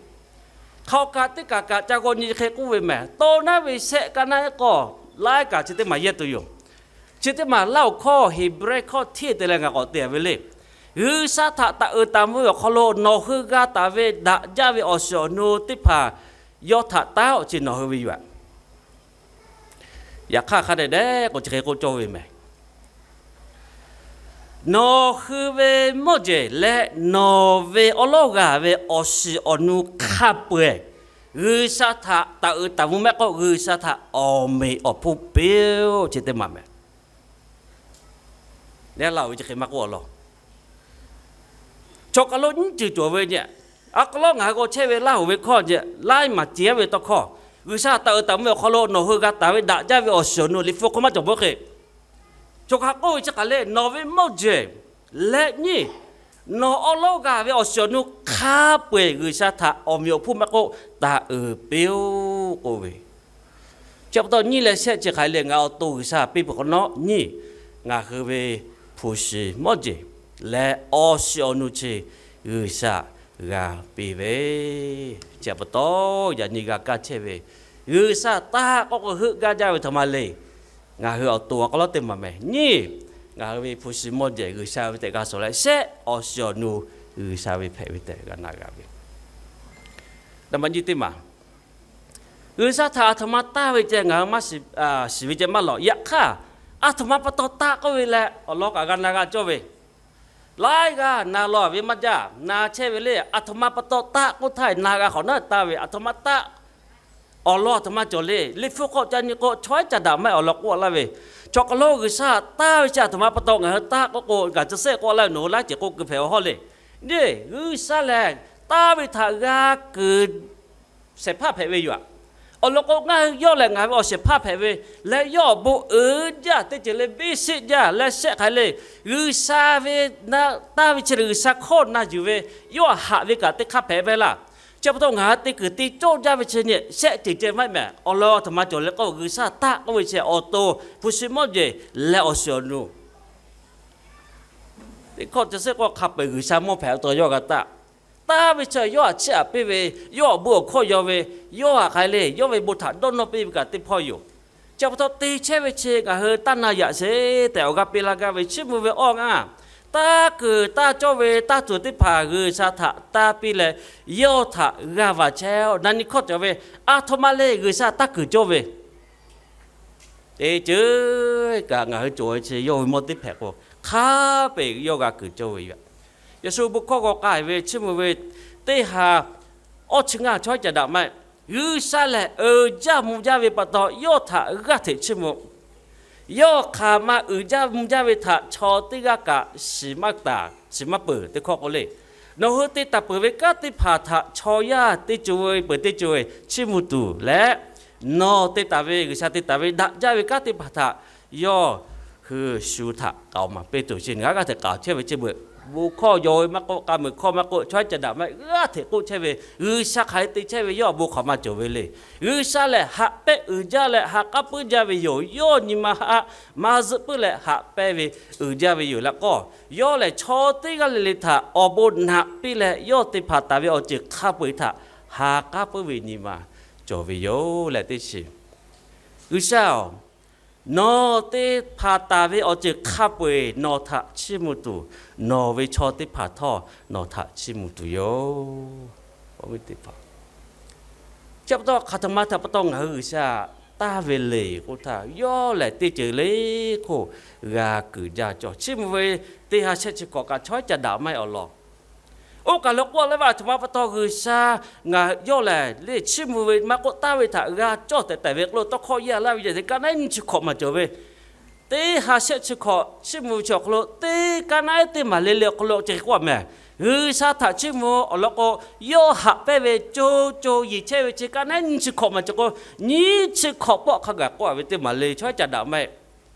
Hk'a awˬ kaꞈ teˇ kaꞈ kaꞈ ca g'aw nyi hk'e k'oˆ ve mehˍ. Tawˇ naˉ ve shehˆ kaˇ naˉ ehˉ k'awˇ laiˉ kaꞈ chi teˇ maˬ yehˇ tuˬ yoˬ. Chi teˇ maˬ laˇ awˬ hkawˇ Heˍbrehˇ hkawˇ hteˇ te leh ngaˬ k'awꞈ te ve le. G'uiˬsha htaꞈ taꞈ uiˍ taˍ mvuh ve awˬ hk'aw lo nawˬ hui g'a taˍ ve daꞈ jaˇ ve awˬ shiˍ awˬ nu teˇ hpaˍ yawˇ htaꞈ taˉ-oˆ chi nawˬ hui ve yoˬ. Yaꞈ hk'aˇ hk'a dehꞈ dehꞈ k'o chi hk'e k'oˆ cawˇ ve mehˍ. Nawˬ hui ve mawˇ jeˬ leh nawˬ ve awˉ lawˉ g'a ve awˬ shiˍ awˬ nu hk'a peu-eˬ G'uiˬsha htaꞈ taˍ uiˍ taˍ mvuh mehˆ k'oˆ, G'uiˬsha htaꞈ awˬ meꞈ awˬ hponˇ piˇ-oˆ, chi teˇ maˬ mehˍ. Neˇ laˇ-oˬ ve chi hk'e maˇ k'oˆ laˇ. Chaw hk'aˬ lo nyiˇ ceuˬ cawˬ ve nyi, a hk'aw lo ngaˬ hui k'awꞈ chehˇ ve Laˇ hoˍ ve hkawˇ nyi, laiˉ maˬ ceh ve tawˇ hkawˇ, G'uiˬsha taˍ uiˍ taˍ mvuh ve awˬ hk'aw lo nawˬ hui g'a taˍ ve daꞈ jaˇ ve awˬ shiˍ awˬ nu Liꞈ hpu hk'aw maˇ cawˬ beuˬ hk'e. Chaw hk'aˬ k'oˆ ve chi hk'aˬ le, nawˬ ve mawˇ jeˬ leh nyiˇ, nawˬ awˉ lawˉ g'a ve awˬ shiˍ awˬ nu hk'a peu-eˬ G'uiˬsha htaꞈ awˬ meꞈ awˬ hponˇ mehˆ k'oˆ taˍ uiˍ piˇ-oˆ k'oˆ ve. Chi pa taw nyiˇ leh shehˆ chi hk'aˬ le, ngaˬ awˬ to G'uiˬsha piˇ peuˬ hk'awꞈ nawˉ nyiˇ, ngaˬ hui ve hpu shi mawˇ jeˬ leh awˬ shiˍ awˬ nu chi G'uiˬsha g'a piˇ ve. Chi pa taw yaꞈ nyi g'a kaˇ chehˇ ve G'uiˬsha taˇ k'oˆ k'o heuˆ gaˇ jaˇ ve htaꞈ ma le. Ngaˬ hui awˬ to awˬ hk'aw lo teˇ maˬ mehˍ nyiˇ, ngaˬ hui ve hpu shi mawˇ jeˬ G'uiˬsha ve tehꞈ g'a shawˍ leh, shehˆ awˬ shiˍ awˬ nu G'uiˬsha ve hpehꞈ ve tehꞈ g'a na g'a ve. Naˍ baꞈ nyiˇ teˇ maˬ, G'uiˬsha htaꞈ aˬ htoꞈ ma taˇ ve ceh ngaˬ hui maˇ shiˍ ve ceh maˇ lawˬ. Yaꞈ hk'aˇ, aˬ htoꞈ ma pa taw taˇ k'oˆ ve leh awˬ lawn kaꞈ g'a na g'a cawˇ ve. Laiˉ g'aˇ na law ve maˇ jaˇ, na chehˇ ve le. Aˬ htoꞈ ma pa taw taˇ k'oˆ htaˇ na g'a hk'awꞈ naˉ taˇ ve, aˬ htoꞈ ma taˇ awˬ lawn aˬ htoꞈ ma cawˬ le. Liꞈ hpu hk'aw ca nyi k'o, chaw haiˉ ca daꞈ maˇ heˆ awˬ lawn k'oˆ laˇ ve, chaw hk'aˬ lo G'uiˬsha taˇ ve chi aˬ htoꞈ ma pa taw ngaˬ hui taˇ k'oˆ k'o, ngaˬ chi sehˆ k'oˆ laˇ ve nawˬ hui laiˉ ceuˬ k'oˆ keu hpehꞈ-aw hawˉ le. Nyi, G'uiˬsha lehˬ taˇ ve htaꞈ g'a kuiˬ shehˍ hpaˇ hpehꞈ ve yoˬ. Awˬ lawn k'o, ngaˬ hui yawˇ lehˬ ngaˬ ve awˬ shehˍ hpaˇ hpehꞈ ve leh, yawˇ awˬ bon uiˍ jaˇ teˇ ceuˬ le, biˇ sheˆ jaˇ leh shehˆ hk'aˬ le, G'uiˬsha ve taˇ ve chi lehˬ G'uiˬsha hkawˇ na yuˬ ve, yawˇ haꞈ ve kaꞈ teˇ hk'aˇ hpehꞈ ve laˇ. Chi pa taw ngaˬ hui te kuiˬ te cawˇ jaˇ ve chi nyi shehˆ ceuˬ ceh maˇ heˆ mehˍ. Awˬ lawn aˬ htoꞈ ma cawˬ le k'o, G'uiˬsha taˇ k'oˆ ve chi awˬ to hpu shi mawˇ jeˬ leh awˬ shiˍ awˬ nu teˇ hkawˇ chi sehˆ k'o hk'a peu-eˬ G'uiˬsha mawˇ hpehꞈ ve tawˇ yawˇ g'a taˇ. Taˇ ve chi yawˇ htaꞈ chiˇ aꞈ piˇ ve, yawˇ awˬ bon awˬ hkawˇ yaw ve, yawˇ htaꞈ hk'aˬ le, yawˇ ve bon htaꞈ dawˇ nawˇ piˇ ve kaꞈ teˇ hpawˇ yoˬ. Chi pa taw te chehˇ ve chi ngaˬ hui taˇ na yaꞈ sheˍ tehꞈ awˬ g'aˇ piˇ laˇ gaˇ ve chiˇ mvuh ve awˇ ngaˇ, taˇ kuiˬ taˇ cawˇ ve taˇ tuˬ teˇ hpaˍ G'uiˬsha htaꞈ taˇ piˇ leh, yawˇ htaꞈ g'aˇ va chehˇ-oˆ. Na nyi hkawˇ cawˬ ve, aˬ htoꞈ ma le G'uiˬsha taˇ kuiˬ cawˇ ve teˇ ceuˬ kaꞈ ngaˬ hui cawˬ ve chi yawˇ ve mawˇ teˇ hpehꞈ k'o, hk'a peu-eˬ yawˇ g'a kuiˬ cawˇ ve yoˬ. Yeˍsuˆ bon hkawˇ g'aw k'ai ve chiˇ mvuh ve teˇ ha awˇ chi ngaˇ chaw haiˉ ca daꞈ maˇ heˆ. G'uiˬsha lehˬ uiˍ jaˇ mvuh jaˇ ve pa taw, yawˇ htaꞈ g'aˇ hteꞈ chiˇ mvuh. Yawˇ hk'aˬ ma uiˍ jaˇ mvuh jaˇ ve htaꞈ chaw teˇ g'aˇ kaꞈ shiˍ maˇ taˍ, shiˍ maˇ peuˬ teˇ hkawˇ k'o le. Nawˬ hui te taˍ peuˬ ve kanˉ teˇ hpaˍ htaꞈ chaw yaˇ teˇ co e peuˬ teˇ co e chiˇ mvuh tuˬ leh, nawˬ te taˍ ve G'uiˬsha te taˍ ve daꞈ jaˇ ve kanˉ teˇ hpaˍ htaꞈ yawˇ hui shu htaꞈ k'aoˍ maˍ piˇ tuˬ chi ngaˬ g'aˇ hteꞈ k'aoˍ chehˇ ve chi beuꞈ. Bon hkawˇ yaw ve maˇ k'oˆ, k'a muiˬ hkawˇ maˇ k'oˆ, chaw haiˉ ca daꞈ maˇ heˆ, g'aˇ hteꞈ k'oˆ chehˇ ve G'uiˬsha hk'aˬ hk'e te chehˇ ve yawˇ awˬ bon hk'aˬ ma cawˬ ve le. G'uiˬsha lehˬ haꞈ pehnˇ uiˍ jaˇ leh haꞈ k'aˉ puiˉ jaˇ ve yoˬ. Yawˇ nyi ma haꞈ maˇ zuhˆ puiˉ leh haꞈ pehnˇ ve uiˍ jaˇ ve yoˬ laꞈ k'awˇ, yawˇ lehˬ chaw teˇ g'aˇ le le htaꞈ awˬ bon naꞈ piˇ leh yawˇ te hpanˍ taˍ ve awˬ ceuˬ hk'a peu-eˬ htaꞈ ha k'aˉ puiˉ ve nyi ma cawˬ ve yoˬ leh teˇ chi G'uiˬsha-oˬ, nawˬ te hpanˍ taˍ ve awˬ ceuˬ hk'a peu-eˬ nawˬ htaꞈ chiˇ mvuh tuˬ, nawˬ ve chaw teˇ hpaˍ htawˇ nawˬ htaꞈ chiˇ mvuh tuˬ yoˬ. Chi pa taw hk'aˬ htoꞈ ma htaꞈ pa taw ngaˬ hui G'uiˬsha taˇ ve le k'oˆ htaˇ, yawˇ lehˬ teˇ ceuˬ le hk'oˆ g'a kuiˬ jaˇ cawˬ. Chiˇ mvuh ve teˇ ha shehˆ chi hkawꞈ kaꞈ chaw haiˉ ca daꞈ maˇ heˆ awˬ lawn. Oˇ kaˬ lo k'oˆ laˇ ve aˬ htoꞈ ma pa taw G'uiˬsha ngaˬ yawˇ lehˬ le chiˇ mvuh ve maˇ k'oˆ taˇ ve htaꞈ g'a cawˇ tehꞈ tehꞈ ve k'oˆ lo tawˇ hkawˇ yaˇ laˇ ve yehˬ te ka naˉ nyi chi hkawꞈ maˍ cawˬ ve, teˇ ha shehˆ chi hkawꞈ chiˇ mvuh ve chi awˬ hk'aw lo teˇ ka naˉ teˇ maˬ le le awˬ hk'aw lo chi hk'e k'oˆ mehˍ. G'uiˬsha htaꞈ chiˇ mvuh awˬ lawn k'o, yawˇ haꞈ pehnˇ ve co co yiˍ chehˇ ve chi ka naˉ nyi chi hkawꞈ maˍ cawˬ k'o, nyiˇ chi hkawꞈ pawˆ hk'a gaˬ k'oˆ ve teˇ maˬ le chaw haiˉ ca daꞈ maˇ heˆ.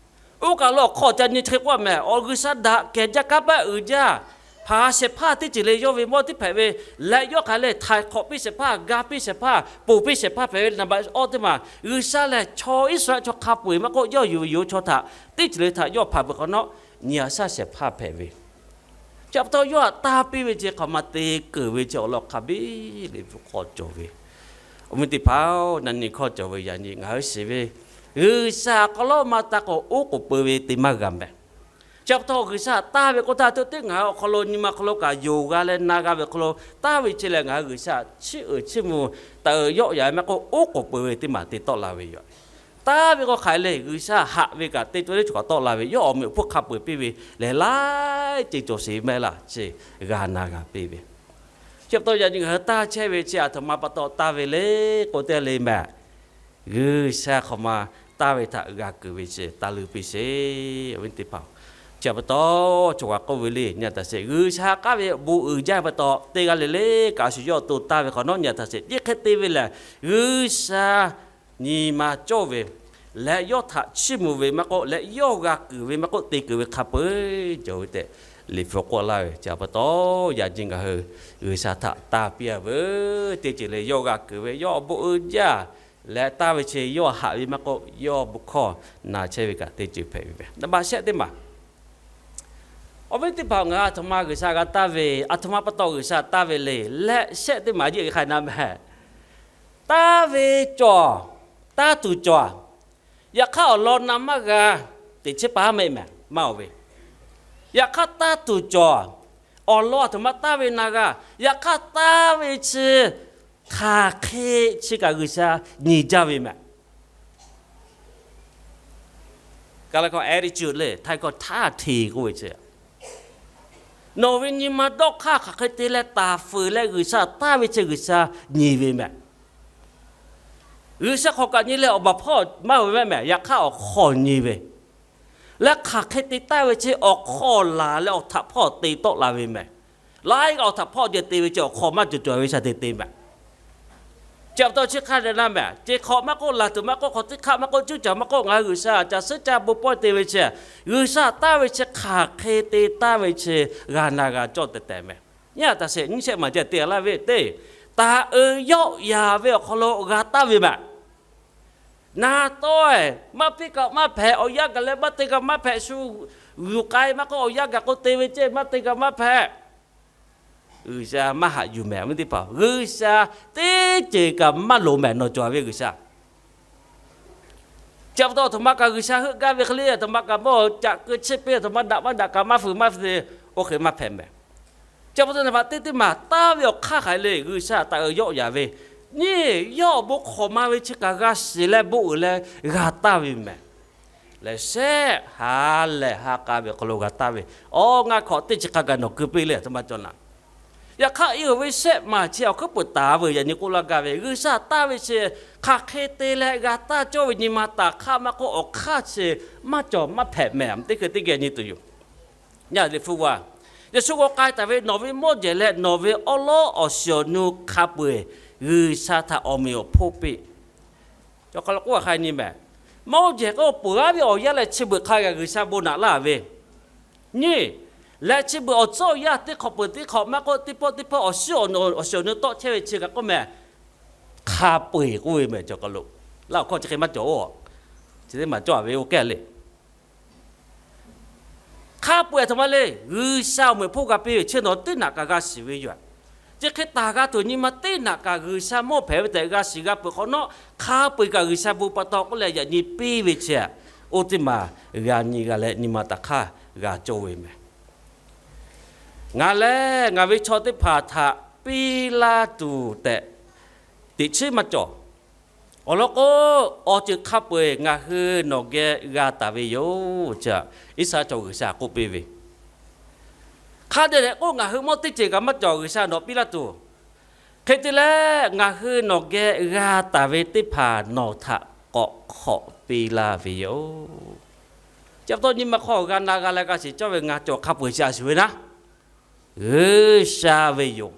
Oˇ kaˬ lo awˬ hk'aw ca nyi chi hk'e k'oˆ mehˍ, awˬ G'uiˬsha daꞈ kehˬ jaˇ kanˉ paˆ uiˍ jaˇ, hpaˍ shehˍ hpaˇ teˇ ceuˬ le yawˇ ve mawˇ teˇ hpehꞈ ve, leh yawˇ hk'aˬ lehˬ htaiˍ hk'awꞈ piˇ shehˍ hpaˇ, ga piˇ shehˍ hpaˇ, ponˬ piˇ shehˍ hpaˇ hpehꞈ ve. Naˍ baꞈ awˇ teˇ maˬ, G'uiˬsha lehˬ chaw Iˉsaˍreˍlaˆ chaw hk'a peu-eˬ maˇ k'oˆ, yawˇ yuˬ ve yoˬ chaw htaꞈ teˇ ceuˬ le htaꞈ yawˇ hpanˍ peuˬ hk'awꞈ nawˉ, nyi ha shaˉ shehˍ hpaˇ hpehꞈ ve. Chi pa taw yawˇ htaꞈ tanˇ piˇ ve chi hk'aˬ ma te keunˍ ve chi awˬ lawn hk'a biˇ le bvuhꞈ k'aw cawˬ ve. Awˬ viˉ teˇ hpaˍ-oˬ, na nyi hkawˇ cawˬ ve yaꞈ nyi ngaˬ hui shiˍ ve, G'uiˬsha hk'aw lo maˇ taˇ k'o oˉ k'oˍ peu ve te maˇ g'a mehˍ. Chi pa taw G'uiˬsha tanˇ ve k'oˆ htaˇ, teˇ ngaˬ hui awˬ hk'aw lo nyi ma hk'aw lo kaꞈ yonˍ g'a leh na g'a ve awˬ hk'aw lo tanˇ ve chi lehˬ, ngaˬ hui G'uiˬsha chiˇ uiˍ chiˇ mvuh taˍ uiˍ yawˆ yaꞈ maˇ k'oˆ, oˉ k'oˍ peu ve teˇ maˬ te tawˆ la ve yoˬ. Taˇ ve k'o hk'aˬ hk'e le, G'uiˬsha haꞈ ve kaꞈ te cawˇ le cawˬ kaꞈ tawˆ la ve, yawˇ awˬ meꞈ awˬ hponˇ hk'a peu-eˬ piˇ ve lehˬ, laiˉ ceuˬ cawˬ sheˍ mehˆ laˇ chi g'a na g'a piˇ ve. Chi pa taw yaꞈ nyi ngaˬ hui taˇ chehˇ ve chi aˬ htoꞈ ma pa taw taˇ ve le k'o te le mehˍ. G'uiˬsha hk'aˬ ma taˇ ve htaꞈ g'a keunˍ ve chi taˇ luˇ piˇ sheˍ. Awˬ viˉ teˇ hpaˍ, chi pa taw chaw g'a k'oˆ ve le, nyi a htaꞈ sheˍ G'uiˬsha k'aˉ ve bon uiˍ jaˇ ve pa taw, teˇ g'aˇ le le kaꞈ shu yawˇ to taˇ ve hk'awꞈ nawˉ nyi a htaꞈ sheˍ. Teˇ hk'e te ve lehˬ, G'uiˬsha nyi ma cawˇ ve leh yawˇ htaꞈ chiˇ mvuh ve maˇ k'oˆ, leh yawˇ g'a keunˍ ve maˇ k'oˆ, te keunˍ ve hk'a peu-eˬ cawˬ ve tehꞈ Liꞈ hpu k'oˆ laˇ ve. Chi pa taw yaꞈ nyi ngaˬ hui G'uiˬsha htaꞈ taˇ piˇ a veuˬ. Teˇ ceuˬ le yawˇ g'a keunˍ ve, yawˇ awˬ bon uiˍ jaˇ leh taˇ ve chi yawˇ haꞈ ve maˇ k'oˆ, yawˇ bon hkawˇ na chehˇ ve kaꞈ teˇ ceuˬ hpehꞈ ve mehˍ. Naˍ baꞈ shehˆ teˇ maˬ awˬ viˉ teˇ hpaˍ, ngaˬ hui aˬ htoꞈ ma G'uiˬsha g'a taˇ ve, aˬ htoꞈ ma pa taw G'uiˬsha taˇ ve le leh, shehˆ teˇ maˬ jiˆ hk'ai na mehˍ. Taˇ ve cawˬ, taˇ tuˬ cawˬ. Yaꞈ hk'aˇ awˬ lawn na maˇ g'a, teꞈ chiˉ paˍ maˇ heˆ mehˍ, maˇ oˬ ve. Yaꞈ hk'aˇ taˇ tuˬ cawˬ, awˬ lawn aˬ htoꞈ ma taˇ ve na g'a. Yaꞈ hk'aˇ taˇ ve chi hk'aˬ hk'e chi kaꞈ G'uiˬsha nyi jaˇ ve mehˍ. Ka la k'o attitude le, htaiˍ k'o htaˇ hteꞈ k'oˆ ve chi, nawˬ ve nyi ma dawˇ hk'aˇ hk'aˬ hk'e te leh taˍ fuiˍ leh G'uiˬsha taˇ ve chi G'uiˬsha nyi ve mehˍ. G'uiˬsha hk'awꞈ kaꞈ nyi leh awˬ baˬ hpawˇ maˇ ve mehˍ mehˍ, yaꞈ hk'aˇ awˬ hk'aw nyi ve leh hk'aˬ hk'e te taˇ ve chi awˬ hk'aw laˬ leh awˬ htaꞈ hpawˇ te tawˆ la ve mehˍ. Laiˉ g'aˇ awˬ htaꞈ hpawˇ ceh te ve chi awˬ hk'aw maˇ cawˬ cawˬ ve shaˍ te te mehˍ. Chi pa taw chi hk'a dehꞈ na mehˍ, ceˬ hk'awꞈ maˇ k'oˆ, laˬ tuˬ maˇ k'oˆ, hk'aw teˇ hk'aˆ maˇ k'oˆ, cuˇ caˬ maˇ k'oˆ, ngaˬ hui G'uiˬsha caˬ suhˉ caˇ bon pawehˇ te ve chi, G'uiˬsha taˇ ve chi hk'aˬ hk'e te taˇ ve chi g'a na g'a cawˇ tehꞈ tehꞈ mehˍ. Nyi a htaꞈ sheˍ, nyiˇ shehˆ maˬ ceh te laˇ ve teˇ, taˍ uiˍ yawˆ yaˍ ve awˬ hk'aw lo g'a taˇ ve mehˍ. Na tawˆ-e, maˇ piˇ kaꞈ maˇ hpehꞈ, awˬ yanˇ gaˬ leh maˇ te kaꞈ maˇ hpehꞈ, shu yuˬ k'ai maˇ k'oˆ, awˬ yanˇ gaˬ k'o te ve ceh maˇ te kaꞈ maˇ hpehꞈ. G'uiˬsha maˇ haꞈ yuˬ mehˍ, awˬ viˉ teˇ hpaˍ. G'uiˬsha teˇ ceuˬ kaꞈ maˇ loˍ mehˍ, nawˬ cawˬ ve G'uiˬsha. Chi pa taw aˬ htoꞈ ma kaꞈ G'uiˬsha heuˆ gaˇ ve hk'e le, aˬ htoꞈ ma kaꞈ mawˇ caꞈ keu chiˇ piˇ, aˬ htoꞈ ma daꞈ maˇ daꞈ kaꞈ maˇ fuiˍ maˇ fuiˍ, oˇ hk'e maˇ hpehꞈ mehˍ. Chi pa taw naˍ baꞈ teˇ teˇ maˬ taˇ ve awˬ hk'aˇ hk'aˬ hk'e le, G'uiˬsha taˍ uiˍ yawˆ yaˍ ve, nyi, yawˇ awˬ bon hk'awꞈ ma ve chi kaꞈ g'a shiˍ leh bon uiˍ leh g'a taˇ ve mehˍ. Lehˬ shehˆ ha lehˬ ha k'a ve awˬ hk'aw lo g'a taˇ ve, awˬ ngaˇ hkawꞈ teˇ chi hk'a gaˬ nawˬ keu piˇ le, aˬ htoꞈ ma cawˬ naˍ. Yaꞈ hk'aˇ, i uiˍ ve shehˆ maˬ chi awˬ hkuiˉ peuˬ taˍ ve yaꞈ nyi k'oˆ laˇ gaˇ ve, G'uiˬsha taˇ ve chi hk'aˬ hk'e te leh g'a taˇ cawˇ ve nyi ma taˍ hk'aˇ maˇ k'oˆ, awˬ hk'aˇ chi maˇ cawˬ maˇ hpehꞈ mehˍ, teˇ hkui teˇ geh nyi tuˬ yoˬ. Nyi a Liꞈ hpu g'a, Yeˍsuˆ g'aw k'ai taˍ ve, Nawˬ ve mawˇ jehˬ leh nawˬ ve awˉ lawˉ awˬ shiˍ awˬ nu hk'a peu-eˬ G'uiˬsha htaꞈ awˬ meꞈ awˬ hponˇ piˇ. Chaw hk'a lo k'oˆ a hk'a nyi mehˍ. Mawˇ jehˬ k'o peuˬ aˉ ve awˬ yanˇ leh chi beuꞈ hk'a gaˬ G'uiˬsha bon naꞈ laˇ ve nyi. Leh chi beuꞈ awˬ tcuhˉ awˬ yanˇ teˇ hk'awꞈ peuˬ teˇ hk'awꞈ maˇ k'oˆ, teˇ pawˆ teˇ pawˆ awˬ shiˍ awˬ nu, awˬ shiˍ awˬ nu tawˆ chehˇ ve chi kaꞈ k'oˆ mehˍ. Hk'a peu-eˬ k'oˆ ve mehˍ, chaw hk'a lo laˇ awˬ hkawˇ chi hk'e maˇ cawˬ-o. Chi teˇ maˬ cawˬ a ve oˇ kehˉ le. Hk'a peu-eˬ aˬ htoꞈ ma le, G'uiˬsha awˬ meꞈ awˬ hponˇ g'a piˇ ve chi nawˬ teˇ naꞈ kaꞈ g'a shiˍ ve yoˬ. Chi hk'e taˍ g'a tuˬ nyi ma teˇ naꞈ kaꞈ G'uiˬsha mawˇ hpehꞈ ve tehꞈ g'a shiˍ g'a peuˬ hk'awꞈ nawˉ, hk'a peu-eˬ kaꞈ G'uiˬsha bon pa taw k'oˆ leh yaꞈ nyi piˇ ve chi, oˇ teˇ maˬ g'a nyi g'a leh nyi ma taꞈ hk'aˇ g'a cawˇ ve mehˍ. Ngaˬ lehˬ ngaˬ ve chaw teˇ hpaˍ htaꞈ piˇ laˇ tuˬ tehꞈ teꞈ chiˉ maˇ cawˬ. Awˬ lawn k'o, awˬ ceuˬ hk'a peu-eˬ ngaˬ hui nawˬ geh g'a taˍ ve yoˬ. Iˉsaˍreˍlaˆ chaw G'uiˬsha k'oˆ piˇ ve, hk'a dehꞈ dehꞈ k'oˆ, ngaˬ hui mawˇ teˇ ceuˬ kaꞈ maˇ cawˬ, G'uiˬsha nawˬ piˇ laˇ tuˬ. Hk'e te leh, ngaˬ hui nawˬ geh g'a taˍ ve teˇ hpaˍ nawˬ htaꞈ k'awꞈ hk'awꞈ piˇ laˇ ve yoˬ. Chi pa taw nyi ma hk'aw g'a na g'a leh g'a shiˍ cawˇ ve ngaˬ cawˬ hk'a peu-eˬ shaˍ shuˍ ve naˉ, G'uiˬsha ve yoˬ.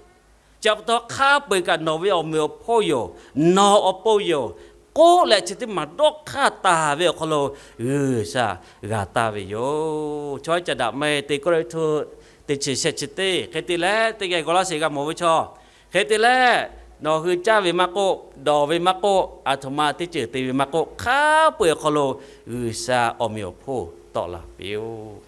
Chi pa taw hk'a peu-eˬ kaꞈ nawˬ ve awˬ meꞈ awˬ hponˇ yoˬ, nawˬ awˬ pon yoˬ k'oˆ leh, chi teˇ maˬ dawˇ hk'aˇ taˍ ve awˬ hk'aw lo G'uiˬsha g'a taˇ ve yoˬ. Chaw ca daꞈ maˇ te k'oˆ le, teˇ chi shehˆ chi teˇ hk'e te leh, teˇ geh g'aw laˇ sheˍ g'a mawˬ ve chaw hk'e te leh, nawˬ hui caˇ ve maˇ k'oˆ, dawˬ ve maˇ k'oˆ, aˬ htoꞈ ma teˇ ceuˬ te ve maˇ k'oˆ, hk'a peu-eˬ awˬ hk'aw lo G'uiˬsha awˬ meꞈ awˬ hponˇ tawˆ la piˇ-oˆ.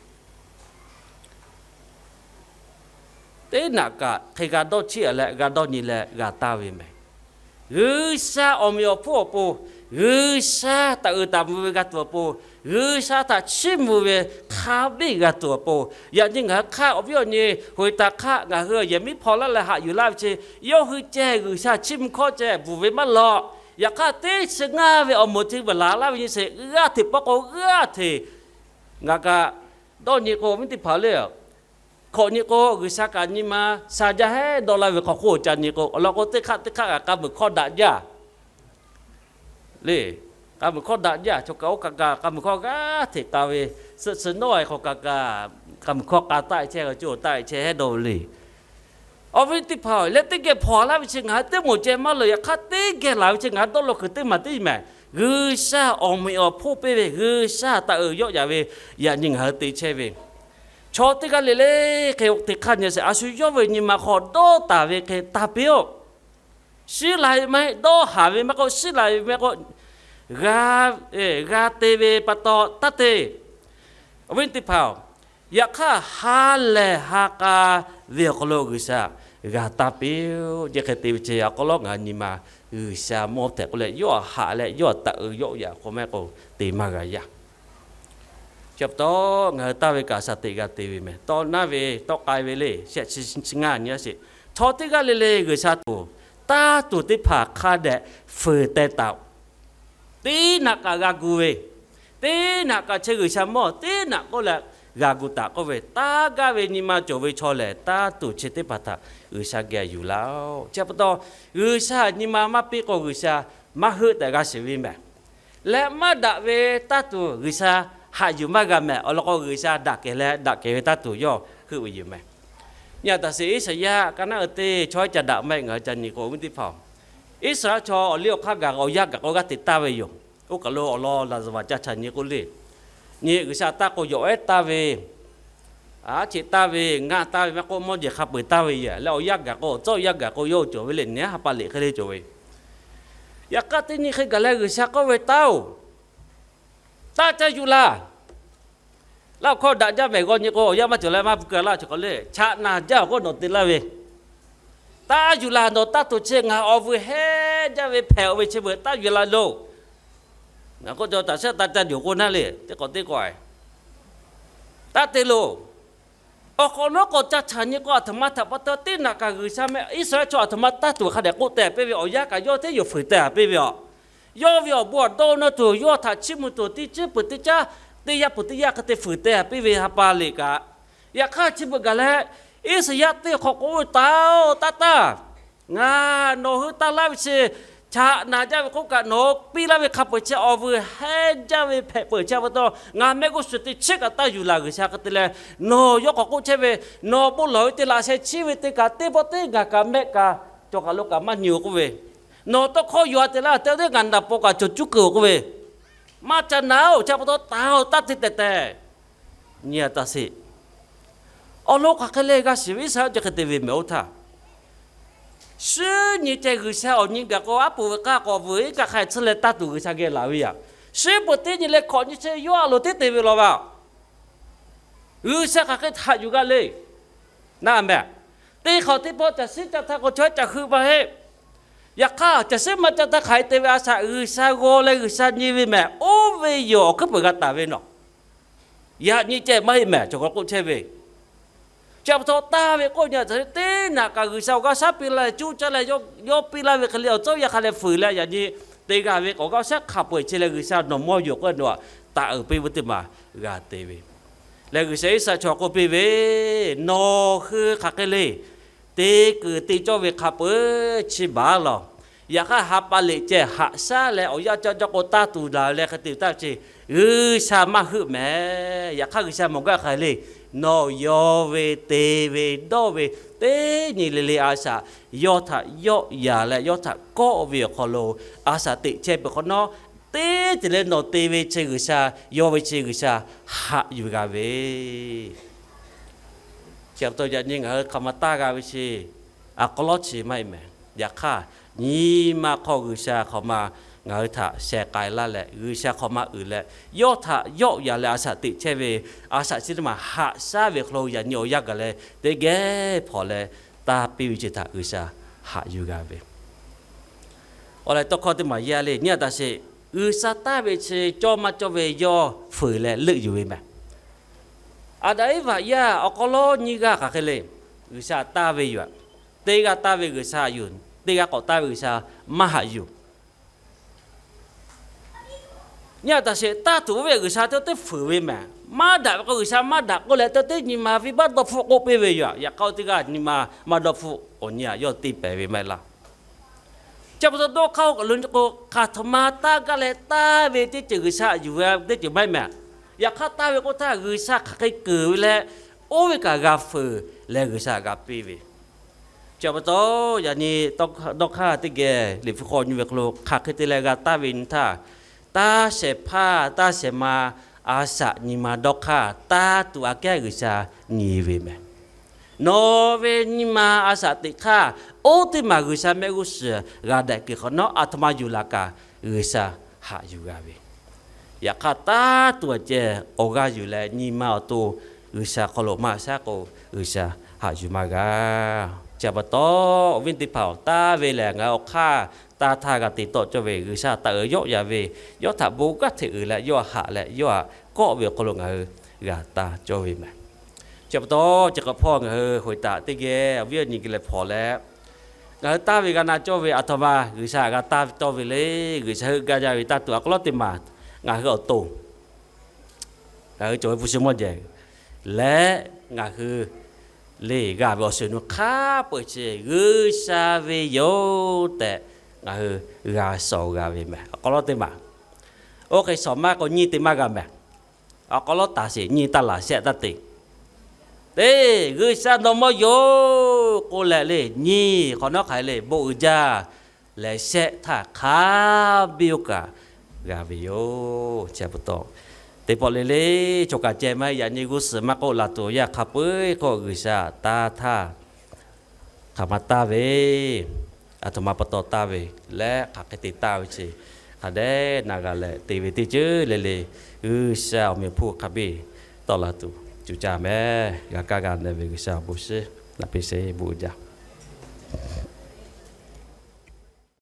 Teˇ naꞈ kaꞈ hk'e g'a dawˇ chiˇ aꞈ leh g'a dawˇ nyi leh g'a taˇ ve mehˍ. G'uiˬsha awˬ meꞈ awˬ hponˇ awˬ pon, G'uiˬsha htaꞈ uiˍ taˍ mvuh ve g'a tuˬ awˬ pon, G'uiˬsha htaꞈ chiˇ mvuh ve hk'a biˇ g'a tuˬ awˬ pon, yaꞈ nyi ngaˬ hui hk'aˇ awˬ viˉ awˬ nyi hoꞈ e taˍ hk'aˇ ngaˬ hui yehˬ miˉ hpaw laˇ leh haꞈ yuˬ laˇ ve chi, yawˇ hui ceh G'uiˬsha chiˇ mvuh hkawˇ ceh bvuhˬ ve maˇ lawꞈ. Yaꞈ hk'aˇ teˇ chi ngaˇ ve awˬ moˍ chi beuꞈ laˬ laˇ ve nyi sheˍ, g'aˇ hteꞈ pawˆ k'o g'aˇ hteꞈ ngaˬ kaꞈ dawˇ nyi k'o, awˬ viˉ teˇ hpaˍ le, hkawꞈ nyi k'o G'uiˬsha kaꞈ nyi ma sha jaˇ heˉ dawˇ laˇ ve hk'aw hk'oˆ ca nyi k'o, awˬ lawn k'o teˇ hk'aˆ teˇ hk'aˆ kaꞈ k'a muiˬ hkawˇ daꞈ jaˇ le. K'a muiˬ hkawˇ daꞈ jaˇ, chaw kaꞈ oˇ kaꞈ kaꞈ k'a muiˬ hkawˇ g'aˇ hteꞈ k'a ve, suhˆ chi nawˉ e hk'aw kaꞈ kaꞈ k'a muiˬ hkawˇ k'a taˆ e chehˇ, g'a cuˇ taˆ e chehˇ heˉ dawˇ ve le. Awˬ viˉ teˇ hpaˍ-oˬ, leh teˇ geh hpawnˬ laˇ ve chi ngaˬ hui teˇ moˍ ceh maˇ loꞈ. Yaꞈ hk'aˇ teˇ geh laˬ ve chi ngaˬ hui dawˇ law kuiˬ teˇ maˬ teˇ maˬ, G'uiˬsha awˬ meꞈ awˬ hponˇ piˇ ve, G'uiˬsha taˍ uiˍ yawˆ yaꞈ ve, yaꞈ nyi ngaˬ hui te chehˇ ve chaw teˇ g'aˇ le le hk'e teꞈ hk'aˇ nyi sheˍ, a shu yawˇ ve nyi ma hk'aw dawˇ taˍ ve hk'e taˇ piˇ-oˆ. Shiˉ la ve maˇ heˆ, dawˇ haˍ ve maˇ k'oˆ, shiˉ la ve maˇ k'oˆ, g'a te ve pa taw taˇ te. Awˬ viˉ teˇ hpaˍ-oˬ, yaꞈ hk'aˇ ha lehˬ ha k'a ve awˬ hk'aw lo G'uiˬsha g'a taˇ piˇ-oˆ. Chi hk'e te ve chi awˬ hk'aw lo ngaˬ hui nyi ma G'uiˬsha mawˇ htehꞈ k'oˆ leh yawˇ haꞈ leh yawˇ taˍ uiˍ yawˆ yaꞈ k'o mehˆ k'o te maˇ g'a yaˇ. Chi pa taw ngaˬ hui taˇ ve kaꞈ shaˍ teꞈ g'a te ve meh. Tawˇ naˉ ve tawˆ k'ai ve le, shehˆ chi ngaˇ nyi sheˍ. Chaw teˇ g'aˇ le le G'uiˬsha tuˬ, taˇ tuˬ teˇ hpaˍ hk'a dehꞈ fuiˍ teh taˍ-oꞈ. Teˇ naꞈ kaꞈ g'a gu ve, teˇ naꞈ kaꞈ chi G'uiˬsha mawˇ teˇ naꞈ k'oˆ leh g'a gu taˍ k'oˆ ve, taˇ gaˇ ve nyi ma cawˬ ve chaw lehˬ, taˇ tuˬ chi teˇ hpaˍ htaꞈ G'uiˬsha geh yuˬ laˇ-oˆ. Chi pa taw G'uiˬsha nyi ma maˇ piˇ k'o G'uiˬsha maˇ heuˆ tehꞈ g'a shiˍ ve meh. Leh maˇ daꞈ ve taˇ tuˬ G'uiˬsha haꞈ yuˬ maˇ g'a meh. Awˬ lawn k'o G'uiˬsha daꞈ kehˬ leh daꞈ kehˬ ve taˇ tuˬ yawˇ heuˆ ve yoˬ meh. Nyi a taˍ sheˍ, Iˉsaˍyaˆ ka naˉ uiˍ teˇ chaw ca daꞈ maˇ heˆ, ngaˬ hui ca nyi k'o, awˬ viˉ teˇ hpaˍ-oˬ, Iˉsaˍreˍlaˆ chaw awˬ liˇ awˬ hk'aˇ gaˬ awˬ yanˇ gaˬ k'o g'aˇ hteꞈ taˇ ve yoˬ. Oˇ kaˬ lo awˬ lawn laˍzaˍvaˍ ca chaꞈ nyi k'oˆ le, nyi G'uiˬsha taˇ k'o yawˬ ehˉ taˇ ve, aˉ cheꞈ taˇ ve, ngaˇ taˇ ve maˇ k'oˆ, mawˇ jehˬ hk'a peu-eˬ taˇ ve yoˬ. Leh awˬ yanˇ gaˬ k'o, tcuhˉ awˬ yanˇ gaˬ k'o yawˇ cawˬ ve le, neˇ haˉ pa liꞈ hk'e le cawˬ ve. Yaꞈ hk'aˇ teˇ nyi hk'e gaˬ leh G'uiˬsha k'oˆ ve, Taˇ-oˬ, taˇ ca yuˬ laˬ. Laˇ awˬ hkawˇ daꞈ jaˇ mehˍ, g'aw nyi k'o awˬ yanˇ maˇ cawˬ leh maˇ pu keu laˇ, chi hk'aw le chaꞈ naˬ jaˇ awˬ k'oˆ nawˬ te laˇ ve, taˇ yuˬ laˬ. Nawˬ taˇ tuˬ chi ngaˬ awˬ vuiˬ hehˉ jaˇ ve hpehꞈ-oˬ ve chi beuꞈ taˇ yuˬ laˬ loˬ. Ngaˬ k'oˆ cawˬ taˍ shehˆ taˇ ca yuˬ k'o naˉ le, teˇ k'awꞈ teˇ k'awꞈ taˇ te loˬ. Awˬ hk'awꞈ nawˉ k'awꞈ ca chaꞈ nyi k'o, aˬ htoꞈ ma htaꞈ pa taw teˇ naꞈ kaꞈ G'uiˬsha meh Iˉsaˍreˍlaˆ chaw aˬ htoꞈ ma taˇ tuˬ hk'a dehꞈ k'oˆ teh piˇ ve awˬ yanˇ kaꞈ yawˇ teˇ yoˬ fuiˍ teh piˇ ve aˬ. Yawˇ ve awˬ bon awˬ dawˇ nawˇ tuˬ, yawˇ htaꞈ chiˇ mvuh tuˬ, teˇ ciˉ peuˬ teˇ caˉ, teˇ yaˇ peuˬ teˇ yaˇ hk'e te fuiˍ teh piˇ ve ha pa liꞈ kaꞈ. Yaꞈ hk'aˇ chi beuꞈ gaˬ leh, Iˉsaˍyaˆ teˇ hk'awꞈ k'oˆ ve, Taˇ-oˬ, taˇ taˇ. Ngaˬ nawˬ hui taˇ laˇ ve chi chaꞈ naˬ jaˇ ve k'oˆ kaꞈ, nawˬ hui piˇ laˇ ve hk'a peu-eˬ chi awˬ vuiˬ hehˉ jaˇ ve hpehꞈ peuˬ. Chi pa taw ngaˬ mehˆ g'uˇ suhˍ teˇ chiˉ kaꞈ taˇ yuˬ laˬ G'uiˬsha hk'e te leh, nawˬ yawˇ k'awꞈ k'oˆ chehˇ ve, nawˬ bon lawˬ ve teˇ laꞈ sheh chiˇ ve teˇ kaꞈ teˇ pawˆ teˇ ngaˬ kaꞈ mehˆ kaꞈ cawˬ kaˬ lo kaꞈ maˇ nyi-oˬ k'oˆ ve, nawˬ tawˇ hkawˇ yuˬ a te laˇ te teˇ ngaˬ naˍ paw kaꞈ cawˬ cuˉ keu-oˬ k'oˆ ve, maˇ ca naˬ-oˬ. Chi pa taw taˇ-oˬ, taˇ te tehꞈ tehꞈ nyi a taˇ sheˍ. Awˬ lawn hk'aˬ hk'e le g'a shiˍ ve Iˉsaˍreˍlaˆ chi hk'e te ve mehˍ oˇ htaˇ, shiˉ nyi ceh G'uiˬsha awˬ nyi gaˬ k'o, aˉ poꞈ ve k'aˇ k'awꞈ vuiˬ iˉ kaˆ hk'a tcuhˇ leh taˇ tuˬ G'uiˬsha geh laˬ ve yaꞈ. Shiˉ peuˬ teˇ nyi leh hkawꞈ nyi chehˇ yawˇ a loˍ teˉ te ve law va. G'uiˬsha hk'aˬ hk'e haꞈ yuˬ g'a le. Naˆ mehˍ, teˇ hk'awꞈ teˇ pawˆ caˬ shiˉ ca htaˇ k'o chaw ca hui maˇ heˆ. Yaꞈ hk'aˇ caˬ shiˉ maˇ ca htaˇ hk'aˬ hk'e te ve a shaꞈ G'uiˬsha g'aw leh G'uiˬsha nyi ve mehˍ. Oˇ ve yoˬ awˬ hkuiˉ peuˬ g'a taˍ ve nawˬ. Yaꞈ nyi ceh maˇ heˆ mehˍ, cawˬ kaꞈ k'oˆ chehˇ ve. Chi pa taw taˇ ve k'oˆ nyi a teˇ naꞈ kaꞈ G'uiˬsha awˬ g'aˇ shaˉ piˇ laˇ leh cuˇ caˇ leh yawˇ piˇ laˇ ve hk'e le awˬ tcuhˉ awˬ yanˇ hk'a leh fuiˍ leh yaꞈ nyi te g'a ve k'awꞈ g'aˇ shaˉ hk'a peu-eˬ chehˇ leh G'uiˬsha nawˬ mawˇ yoˬ k'oˆ nawˬ taˍ uiˍ piˇ ve teˇ maˬ g'a te ve. Leh G'uiˬsha Iˉsaˍreˍlaˆ chaw k'oˆ piˇ ve, Nawˬ hui hk'aˬ hk'e le te kuiˬ te cawˇ ve hk'a peu-eˬ chi baˬ lawˬ. Yaꞈ hk'aˇ ha pa liꞈ ceh haꞈ shaˉ leh awˬ yanˇ cawˇ cawˇ k'o taˇ tuˬ laˬ leh hk'e te taˇ ve chi G'uiˬsha maˇ heuˆ mehˍ. Yaꞈ hk'aˇ G'uiˬsha mawˬ gaˇ hk'aˬ hk'e le, nawˬ yaw ve te ve dawˇ ve teˇ nyi le le a shaꞈ yawˇ htaꞈ yawˆ yaˍ leh yawˇ htaꞈ kawˆ ve awˬ hk'aw lo a shaꞈ teꞈ chehˇ peuˬ hk'awꞈ nawˉ, teˇ ceuˬ leh nawˬ te ve chi G'uiˬsha, yaw ve chi G'uiˬsha haꞈ yuˬ g'a ve. Chi pa taw yaꞈ nyi ngaˬ hui hk'aˬ ma taˇ g'a ve chi, a k'aw lawˉ chi maˇ heˆ mehˍ. Yaꞈ hk'aˇ, nyi ma hk'aw G'uiˬsha hk'aˬ ma ngaˬ hui htaꞈ sheh k'ai laˇ leh, G'uiˬsha hk'aˬ ma uiˍ leh, yawˇ htaꞈ yawˆ yaˍ leh a shaꞈ teꞈ chehˇ ve, a shaꞈ chi teˇ maˬ haꞈ shaˉ ve hk'aw lo yaꞈ nyi awˬ yanˇ gaˬ leh teˇ geh hpawnˬ leh taˇ piˇ ve chi htaꞈ G'uiˬsha haꞈ yuˬ g'a ve. Awˬ leh tawˇ hkawˇ teˇ maˬ yaˇ le nyi a taꞈ sheˍ. G'uiˬsha taˇ ve chi cawˇ maˇ cawˇ ve yawˇ fuiˍ leh leuˆ yuˬ ve mehˍ. Aˍdanˍ Eˇvaꞈ yaˇ awˬ hk'aw lo nyiˇ g'aˇ hk'aˬ hk'e le, G'uiˬsha taˇ ve yoˬ. Teˇ g'aˇ taˇ ve G'uiˬsha haꞈ yuˬ, teˇ g'aˇ k'awꞈ taˇ ve G'uiˬsha maˇ haꞈ yuˬ. Nyi a taˍ sheˍ, taˇ tuˬ oˇ ve G'uiˬsha teˇ teˇ fuiˍ ve mehˍ. Maˇ daꞈ ve k'o, G'uiˬsha maˇ daꞈ k'oˆ leh, teˇ teˇ nyi ma venˇbaˆ dawˇ hpfuhˆ k'oˆ piˇ ve yoˬ. Yaꞈ hk'aˇ, oˇ teˇ g'aˇ nyi ma maˇ dawˇ hpfuhˆ awˬ nyi a yawˇ te pehˍ ve maˇ heˆ laˇ. Chi pa taw dawˇ hk'aˇ oˇ kaꞈ lo nyi k'o, hk'aˬ htoꞈ ma taˇ gaˇ leh taˇ ve teˇ ceuˬ G'uiˬsha yuˬ ve teˇ ceuˬ maˇ heˆ mehˍ. Yaꞈ hk'aˇ, taˇ ve k'oˆ htaˇ, G'uiˬsha hk'aˬ hk'e keunˍ ve leh, oˇ ve kaꞈ g'a fuiˍ leh G'uiˬsha g'a piˇ ve. Chi pa taw, yaꞈ nyi dawˇ hk'aˇ teˇ geh Liꞈ hpu hk'aw nyi ve hk'aw lo hk'aˬ hk'e te leh g'a taˇ ve nyi htaˇ, taˇ shehˍ hpaˇ taˇ shehˍ ma a shaꞈ nyi ma dawˇ hk'aˇ taˇ tuˬ aꞈ kehˉ G'uiˬsha nyi ve mehˍ. Nawˬ ve nyi ma a shaꞈ teꞈ hk'aˇ, oˇ teˇ maˬ G'uiˬsha mehˆ g'uˇ suhˍ g'a dehꞈ kuiˬ hk'awꞈ nawˉ, aˬ htoꞈ ma yuˬ laˬ kaꞈ G'uiˬsha haꞈ yuˬ g'a ve. Yaꞈ hk'aˇ, taˇ tuˬ aꞈ ceh awˬ g'aˇ yuˬ leh nyi ma awˬ to G'uiˬsha hk'aw lo maˇ shaˉ k'o, G'uiˬsha haꞈ yuˬ maˇ g'a. Chi pa taw, awˬ viˉ teˇ hpaˍ-oˬ, taˇ ve lehˬ ngaˬ hui awˬ hk'aˇ taˇ htaˇ g'a te tawˆ cawˇ ve, G'uiˬsha taˍ uiˍ yawˆ yaꞈ ve, yawˇ htaꞈ bon g'aˇ hteꞈ uiˍ leh yawˇ haꞈ leh yawˇ htaꞈ kawˆ ve awˬ hk'aw lo ngaˬ hui g'a taˇ cawˇ ve mehˍ. Chi pa taw, chi hk'e hpawˇ ngaˬ hui hoꞈ taˍ teˇ geh awˬ viˉ awˬ nyi geh leh hpawnˬ leh, ngaˬ hui taˇ ve g'a na cawˇ ve aˬ htoꞈ ma G'uiˬsha g'a taˇ cawˇ ve le. G'uiˬsha heuˆ gaˇ jaˇ ve taˇ tuˬ aꞈ k'aw lawˉ teˇ maˬ ngaˬ hui awˬ to ngaˬ hui cawˬ ve hpu shi mawˇ jehˬ leh, ngaˬ hui le g'a ve awˬ shuˍ nu hk'a peu-eˬ chi G'uiˬsha ve yoˬ tehꞈ ngaˬ hui g'a shawˍ g'a ve mehˍ. Awˬ k'aw lawˉ teˇ maˬ, oˇ hk'e shawˍ maˇ k'o nyiˇ te maˇ g'a mehˍ. Awˬ k'aw lawˉ taˍ sheˍ, nyiˇ taˇ laˬ shehˆ taˇ te. Teˇ G'uiˬsha nawˬ mawˇ yoˬ k'oˆ leh le, nyiˇ hk'awꞈ nawˉ hk'aˬ hk'e le bon uiˍ jaˇ lehˬ, shehˆ htaˇ hk'a biˇ oˇ kaꞈ g'a ve yoˬ. Chi pa taw, teˇ pawˆ le le chaw kaꞈ ceh maˇ heˆ. Yaꞈ nyi g'uˇ suhˍ maˇ k'oˆ, laˬ tuˬ yaˇ hk'a peu-eˬ k'o G'uiˬsha taˇ htaˇ hk'aˬ ma taˇ ve, aˬ htoꞈ ma pa taw taˇ ve leh hk'aˬ hk'e te taˇ ve chi hk'a dehꞈ na g'a leh te ve teˇ ceuˬ le le, G'uiˬsha awˬ meꞈ awˬ hponˇ hk'a biˇ tawˆ la tuˬ cuˇ caˇ mehˍ. G'a kaˇ g'a na ve G'uiˬsha awˬ bon shiˍ laꞈ peꞈ sheˍ bon uiˍ jaˇ.